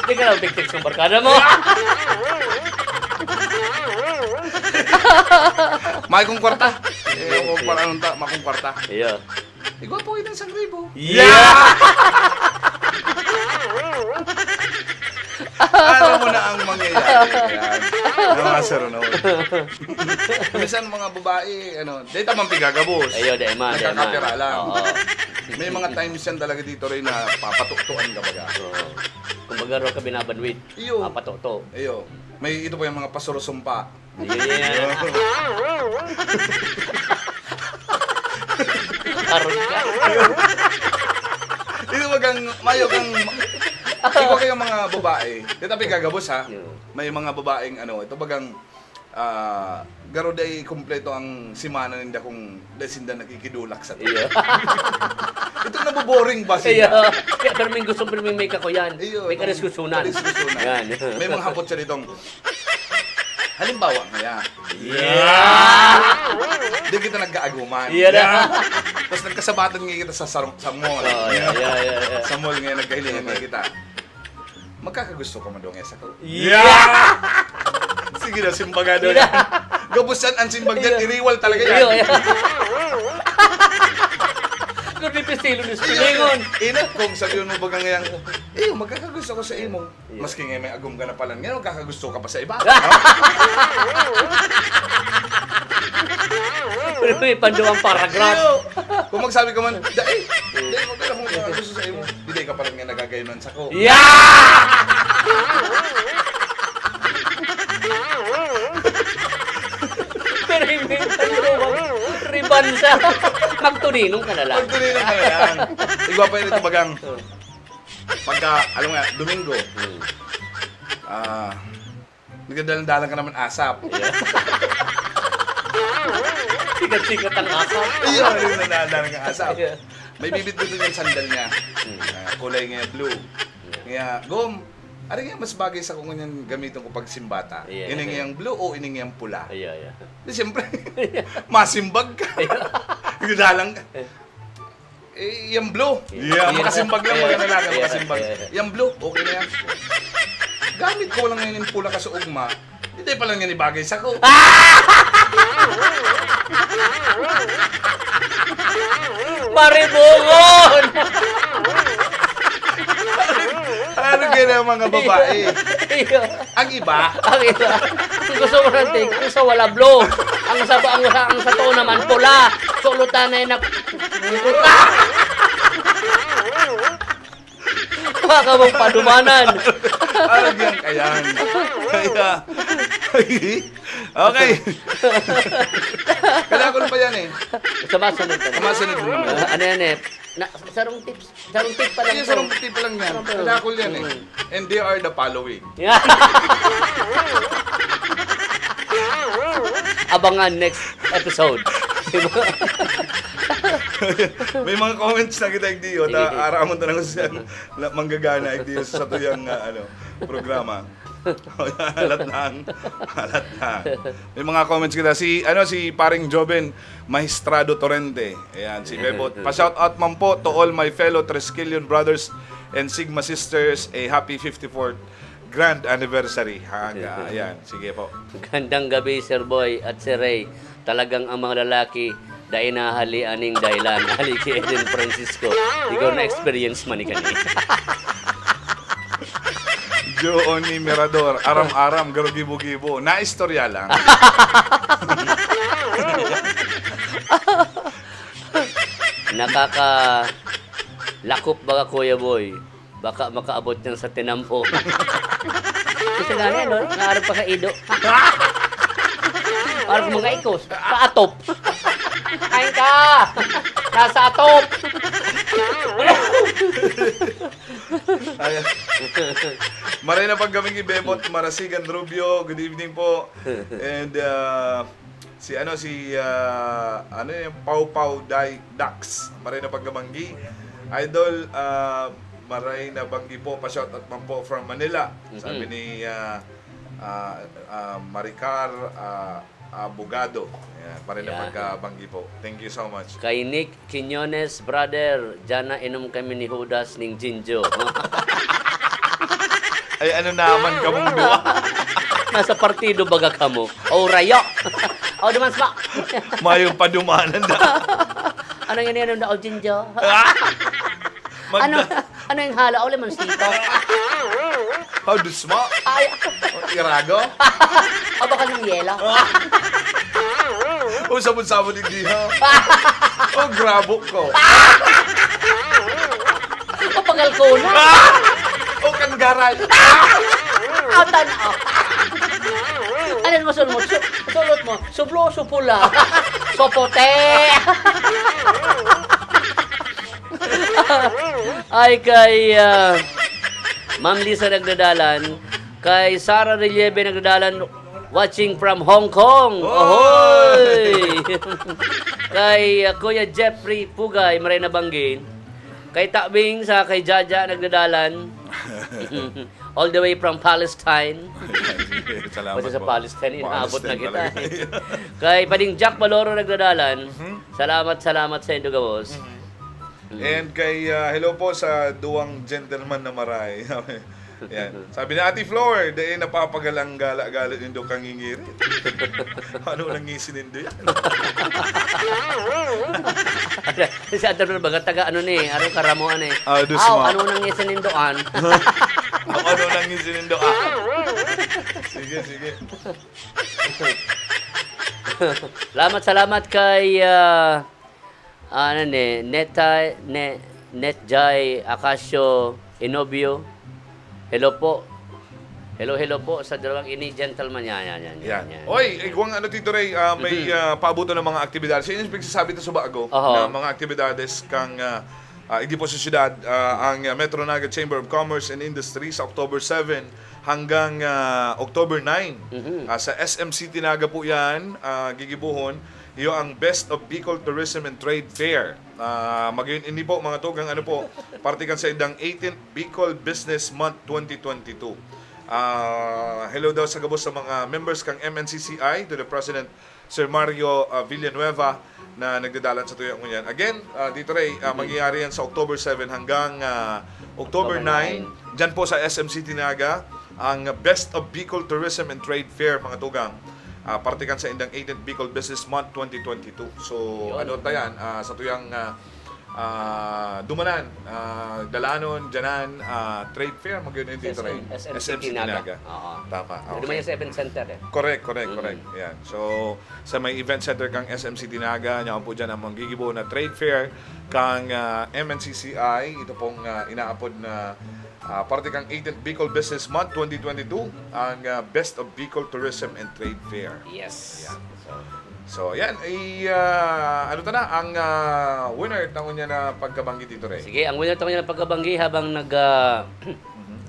Teka lang, text-text ng barkada mo. May kong kwarta. Eh, kung para anong ta-, makong kwarta. Iyo. Igwa po yun ang isang ribo. Yeah! Alam mo na ang mangyayari. Yan. Ang mga sarunod. Minsan mga babae, ano, dahil tamang pigagabos. Ayo, dahil man, dahil man. Nagkakapira lang. Oo. May mga times yan talaga dito rin na papatuktuan ka baga. Oo. Kumbaga, raw ka binabanwit. Iyo. Papatukto. Iyo. May ito pa yung mga pasurusumpa. Ayan. Karon ka. Ito bagang, mayo kang, ikaw kayong mga babae. Ito, pigagabos, ha? Yeah. May mga babaeng, ano, ito bagang, ah, garo day kumpleto ang semana ninda kung dai sinda nakikidulak sa Iya. Ito, naboboring ba sinda? Iya. Kaya, pero may gusto, pero may, may kakuyan. Iyo, may itong kadiskusyonan. Kadiskusyonan. Yan. May mga hapot siya ditong, halimbawa, kaya. Yeah. Di kita nagkaaguman. Iya na. Yeah. Tapos nagkasabatan nga kita sa sarong, sa mall. Oh, yeah, yeah, yeah, yeah. Sa mall nga, nagkahilingan nga kita. Magkakagusto ka man daw nga sa ko. Yeah! Sige na, simbaga daw Sige na. yan. Gabos yan, ang simbag dyan, Iyo. iriwal talaga yan. Iyo, iyo. Kung di pistilon, Iyo, iyo. Inot kung sabihin mo baga ngayon, "Iyo, magkakagusto ko sa imo." Iyo. Maski nga may agom ka na pala, ngayon magkakagusto ka pa sa iba. Pero may panduang paragraph. Iyo. Kung magsabi ka man, "Dai, dai mo, dai akong gusto sa imo." Di, dai ka pa rin nga nagagayunan sa ko. Yeah! Pero hindi yung panduang riban siya. Magtuninong ka na lang. Magtuninong ka na lang. Igwa pa yun ito bagang. Oh. Pagka, alam nga, Domingo, Hmm. ah, nagdadalang-dalang ka naman asap. Yeah. Sikat-sikat ang asap. Ayun, yung nagdadalang ang asap. Yeah. May bibitbitin yung sandal niya. Hmm. Ah, kulay niya blue. Yeah. Kaya, "Gom, ano nga mas bagay sa kung ganyan gamitin ko pag simbata? Yeah. Ining yang blue o ining yang pula?" Yeah, yeah. Di, siyempre, masimbag ka. Yeah. Nagdadalang ka. Eh. Eh, yang blue. Yeah. Yeah, makasimbag lang, Yeah. maganda lang, Yeah. makasimbag. Yeah. Yang blue, okay na yan. Gamit ko lang ngayon yung pula ka sa ugma. Hindi pa lang yan ibagay sa ko. Maribungon! Ano kaya ng mga babae? Iyo. Ang iba? Ang iba. Ang gusto mo ng take, ang sa wala blue. Ang sa, ang sa, ang sa tao naman pula. Sulutan na yun na. Baka mong padumanan. Parang yan, ayan. Kaya, okay. Kailangan ko pa yan eh. Sa masunod na. Sa masunod na naman. Ah, ano yan eh? Na, sarong tips. Sarong tip pa lang Yung to. sarong tip pa lang yan. Sarong tip. Kadakol yan eh. Mm. And they are the following. Yeah. Abangan next episode. May mga comments na kita, Igdi, o, ta-, aramon ta na kung saan la-, manggagana, Igdi, sa satuyang, ah, ano, programa. Halat lang. Halat lang. May mga comments kita. Si, ano, si Paring Joven Maestrado Torrente. Ayan, si Bebot. Pa-shout out man po to all my fellow Triskelion brothers and Sigma sisters. A happy fifty-fourth grand anniversary. Hanga, ayan. Sige po. Gandang gabi, Sir Boy at Sir Ray. Talagang ang mga lalaki, dai nahali aning dahilan. Ali ki Eden Francisco. Siguro na-experience man ni kani. Johnny Mirador, aram-aram, garo gibo-gibo. Naistorya lang. Nakakalakop baga, Kuya Boy. Baka makaabot yan sa tinampo. Gusto nga niya, no? Naarap pa sa ido. Parang mga ikos. Sa atop. Kain ka! Nasa atop! Ayan. Maray na paggaming Ibebot, Marasigan Rubio. Good evening po. And, uh, si ano, si, ah, ano yung Pau Pau Dai Dax. Maray na paggamanggi. Idol, ah, maray na banggi po. Pa-shoutout man po from Manila. Sabi Mhm. ni, ah, ah, ah, Maricar, ah, Abogado. Ayan, maray na Yan. pagkabanggi po. Thank you so much. Kay Nick Quiñones, brother, diyan na inom kami ni Judas ning Jinjo. Ay, ano naman kamong duwa? Nasa partido baga kamo? O rayo. O, duman sma. Mayong padumanan na. Ano yun, ano na, o Jinjo? Ah! Ano, Magda- ano yung hala? O, limonsito. How do sma? Ay. Irago? O, baka ng yelo. O, sabon-sabon, hindi ha? O, grabok ko. O, pagal ko na. Ah! O, kanggaray. Ah! Atan, o. Ano mo, sulot mo? Su-, sulot mo? Sublo, supula. Sopote. Ay, kay, ah, Ma'am Lisa nagdadalan. Kay Sarah Relieve nagdadalan, watching from Hong Kong. Oy! Ohoy! Kay, ah, Kuya Jeffrey Pugay, maray na banggi. Kay Tabing sa kay Jaja nagdadalan. All the way from Palestine. Salamat Basta sa po. Palestine, inaabot na Palestine kita. talaga. Kay Pading Jack Baloro nagdadalan. Mhm. Salamat, salamat sa indo gabos. Mhm. Mm. And kay, ah, hello po sa duwang gentleman na maray. Yan. Sabi ni Ate Flor, "Dai napapagalang gala-gala nindo kangingirit." Ano nang ngisi nindo yan? Si Ate Flor, baga taga ano ni, ano, Karamoan eh. Ah, dos Aw, ma- ano nang ngisi nindo an? Ang ano nang ngisi nindo? Ah. Sige, sige. Salamat, salamat kay ah, ano ni, Neta, ne, Netjay Acacio Inobio. Hello po. Hello, hello po sa dalawang ini gentleman. Yan, yan, yan, yan, Yan. yan. Oy, igwang ano, Tito Ray, ah, may ah, paabutan ng mga aktibidades. Yun yung pagsasabi ta sa bago Oho. na mga aktibidades kang ah, ah, igdi po sa syudad, ah, ang ah, Metro Naga Chamber of Commerce and Industry sa October seven hanggang ah, October nine. Mhm. Ah, sa S M City Naga po yan, ah, gigibuhon. Iyo ang Best of Bicol Tourism and Trade Fair. Ah, magayon ini po, mga tugang, ano po, parte kan sa indang eighteenth Bicol Business Month twenty twenty-two. Ah, hello daw sa gabos sa mga members kang M N C C I, to the President Sir Mario ah, Villanueva na nagdadalan sa tuyo ngunyan. Again, ah, Tito Ray, ah, mangyayari yan sa October seven hanggang ah, October October nine. Diyan po sa S M City Naga, ang Best of Bicol Tourism and Trade Fair, mga tugang. Ah, parte kan sa indang eighteenth Bicol Business Month twenty twenty-two. So, Yun. ano ta yan? Ah, sa tuyang ah, ah, dumanan, ah, dalanon, dyanan, ah, trade fair, mag-yun yung Tito Ray. S M City Naga. Oo. Tama. Doon naman yung sa event center eh. Correct, correct, Mm. correct. Yan. So, sa may event center kang S M City Naga, yan po dyan ang manggigibo na trade fair kang ah, M N C C I. Ito pong ah, inaapod na ah, parte kang eighteenth Bicol Business Month twenty twenty-two, ang ah, Best of Bicol Tourism and Trade Fair. Yes. Yan. So, yan. I, ah, ano ta na? Ang ah, winner, tangon niya na pagkabanggi, Tito Ray. Sige, ang winner tangon niya na pagkabanggi habang nag ah,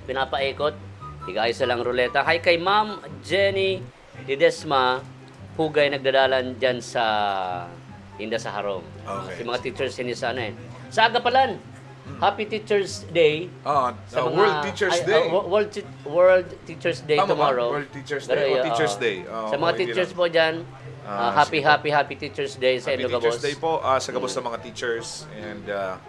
pinapaikot. Higaay sa lang ruleta. Hi kay Ma'am Jenny Ledesma, hugay nagdadalan dyan sa inda sa harong. Okay. Si mga teachers ini sa ano eh. Sa Agapalan, Happy Teachers Day. Ah, Sa ah, mga- World Teachers ay, Day. ah, Wo- World, Te- World Teachers Day Tama ba? tomorrow. World Teachers Day. Pero, O, yeah, Teachers oo. Day. Oo, Sa mga okay, teachers lang. po dyan, Ah, ah, happy, sige po. happy, happy Teachers Day sa Happy inyo Teachers gabos. Day po ah, sa gabos sa mga teachers. And, ah,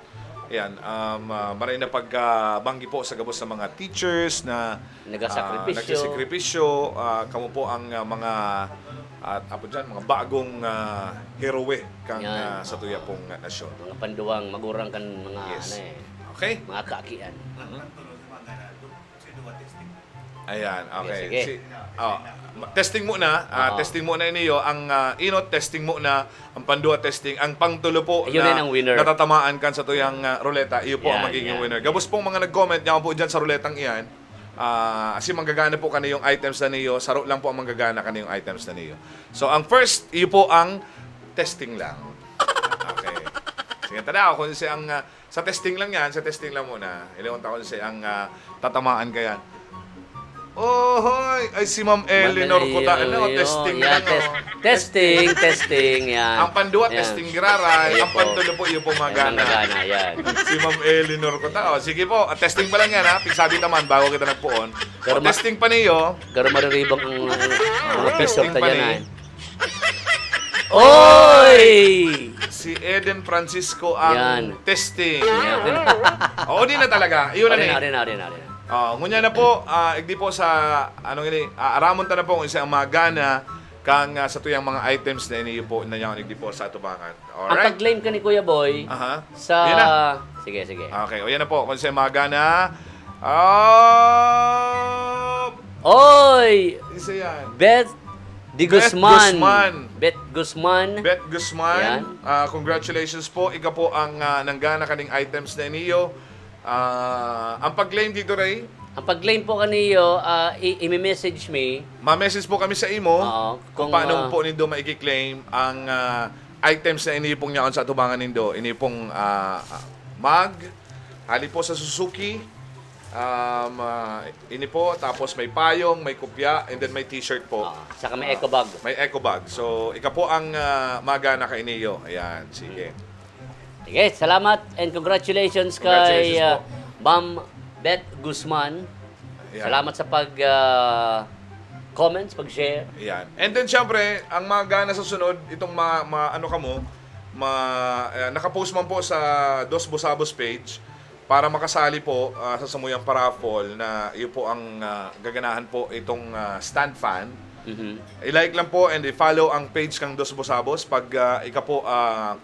yan, um, ah, maray na pagkabanggi po sa gabos sa mga teachers na Nagsasakripisyo. ah, nagsasakripisyo. Ah, kamo po ang ah, mga at apo dyan, mga bagong ah, heroe kang Yan. ah, sa tuya pong ah, nasyon. Mga panduwang magurang kan mga Yes. ano eh, Okay? mga kaakian. Ayan, okay. Sige. Si, oh, ma- testing muna. Ah, Oo. testing muna iniyo. Ang ah, inot, testing muna. Ang pandua, testing. Ang pangtulo po Yun na na ang winner. natatamaan kan sa tuyang ah, ruleta, iyo po ang Yan, magiging yan. winner. Gabos pong mga nag-comment, yan po dyan sa ruletang iyan. Ah, kasi manggagana po kaniyong items na niyo. Saro lang po ang manggagana kaniyong items na niyo. So, ang first, iyo po ang testing lang. Okay. Sige, tada, kung siya ang ah, sa testing lang yan, sa testing lang muna. Ilang taon siya ang ah, tatamaan kaya. Ohoy! Ay, si Ma'am Eleanor Ma'am Kuta, Eleanor, ano, testing yan, lang, test- oh. Testing, testing, yan. Ang pandua, Yan. testing giraray. Ayun Ang po. pandulo po, iyo po Yan, magana. magana, yan. Si Ma'am Eleanor Kuta. O, sige po, at testing pa lang yan, ha. Pigsabi naman, bago kita nagpuon. Pero O, ma- testing pa niyo. Pero mariribang ang ano, mga picture Testing ta pa dyan ni- ay. Oy! Si Eden Francisco ang Yan. testing. Yan. Oo, di na talaga. Iyon na Ari ni. na, ari na, ari na, ari na. Oh, ngunya na po, ah, igdi po sa, ano gini, ah, aramon ta na po kung siya ang magana kang ah, sa tuyang mga items na iniyo po na yan, igdi po sa atubangan. Ang Alright? pag-claim ka ni Kuya Boy Aha. sa... Yun na. Sige, sige. Okay, o yan na po. Kung siya magana, ah, Oy! isa yan. Beth Di Beth Guzman. Guzman. Beth Guzman. Beth Guzman, Yan. ah, congratulations po. Ika po ang ah, nanggana kaning items na iniyo. Ah, ang pag-claim dito, Ray, Ang pag-claim po kaniyo, ah, i- imi-message me. ma-message po kami sa imo Oo, kung kung, paano ah, po nindo maiki-claim ang ah, items na ini pong yaon sa atubangan nindo. Ini pong ah, mug, hali po sa Suzuki, um, ah, ini po, tapos may payong, may kopya, and then may t-shirt po. Ah, saka may eco bag. May eco bag. So, ika po ang ah, magana kainiyo. Ayan, sige. Sige, salamat and congratulations, Congratulations kay ah, po. Ma'am Beth Guzman. Ayan. Salamat sa pag ah, comments, pag-share. Ayan. And then, syempre, ang magana sa sunod, itong ma, ma ano kamo, ma, eh, nakapost man po sa Dos Busabos page, Para makasali po, ah, sa samuyang paraffle na iyo po ang, ah, gaganahan po itong, ah, stand fan, Mhm. i-like lang po and i-follow ang page kang Dos Bosabos. Pag, ah, ika po, ah,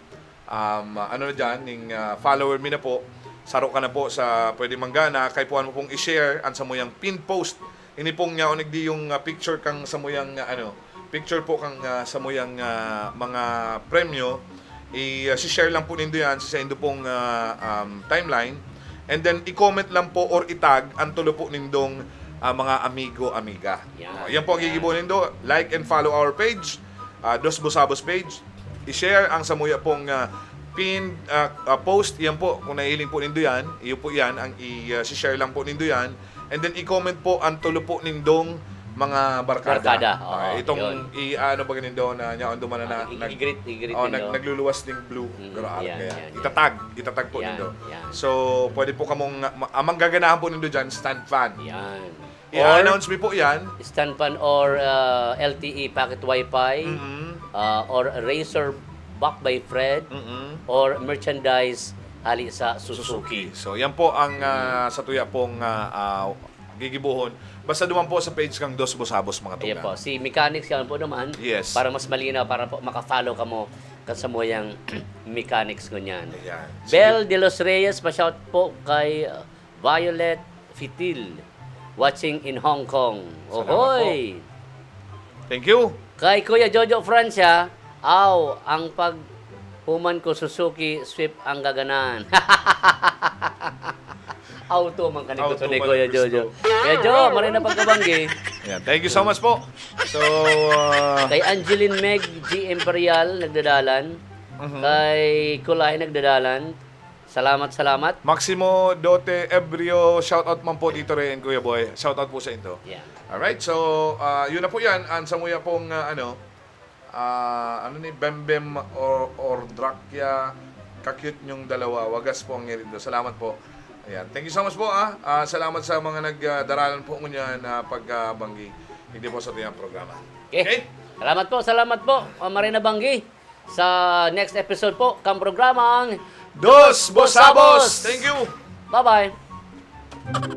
um, ano na dyan, ning, ah, follower mi na po, saro ka na po sa pwede manggana, kay puan mo pong i-share ang samuyang pin post. Ini pong yaon igdi yung, ah, picture kang samuyang, ah, ano, picture po kang, ah, samuyang, ah, mga premyo, i-share lang po nindo yan sa saindo pong, ah, um, timeline. And then, i-comment lang po or i-tag ang tulo po nindong, ah, mga amigo, amiga. Yan. Oh, yan po ang gigibo nindo. Like and follow our page, ah, Dos Bosabos page. I-share ang samuya pong, ah, pin, ah, ah, post. Yan po, kung nahiling po nindo yan, iyo po yan, ang i-share lang po nindo yan. And then, i-comment po ang tulo po nindong mga barkada. Barkada, Ah, oo, itong yun. i-ano ba nindo na niya on duman na, Ah, nag- i-greet, i-greet oh, nindo. nag- nagluluwas ning blue. Mm, Grabe yan, kaya. yan, yan. Itatag, itatag po Yan, nindo. yan. So, pwede po kamong, ma- ang manggaganahan po nindo dyan, stand fan. Yan. I-announce mi po yan. Stand fan or uh, L T E packet wifi Mm-mm. uh, or Razor back by Fred Mm-mm. or merchandise hali sa Suzuki. Suzuki. So, yan po ang ah, sa tuya pong ah, ah, gigibuhon. Basta duman po sa page kang Dos Bosabos, mga Ayan tugang. po, si Mechanics yan po naman. Yes. Para mas malinaw, para po makafollow kamo kan samuyang Mechanics ngunyan. Ayan. Bel de los Reyes, pa-shout po kay uh, Violet Fitil, watching in Hong Kong. Salamat Ohoy! Thank you. Kay Kuya Jojo Francia, aw, ang paghuman ko Suzuki Swift ang gaganahan. Auto man kani Auto gusto ni man Kuya gusto. Jojo. Kuya Jo, maray na pagkabanggi. Ayan. Thank you so much po. So, ah, Kay Angeline Meg G Imperial, nagdadalan. Mhm. Kay Kulay, nagdadalan. Salamat, salamat. Maximo Dote Ebrio, shout out man po Tito Ray and Kuya Boy. Shout out po sa inyo. Yeah. Alright, so ah, yun na po yan. Ang samuya pong ah, ano, ah, ano ni Bembem or Ordrakya, ka-cute nyong dalawa. Wagas po ang ngirit ko. Salamat po. Ayan. Thank you so much po ah. Ah, salamat sa mga nagdaralan po ngunyan na pagbanggi. Hindi po sa tuyang programa. Okay. Salamat po, salamat po. Uh, maray na banggi. Sa next episode po, kang programang Dos Bosabos! Thank you! Bye-bye!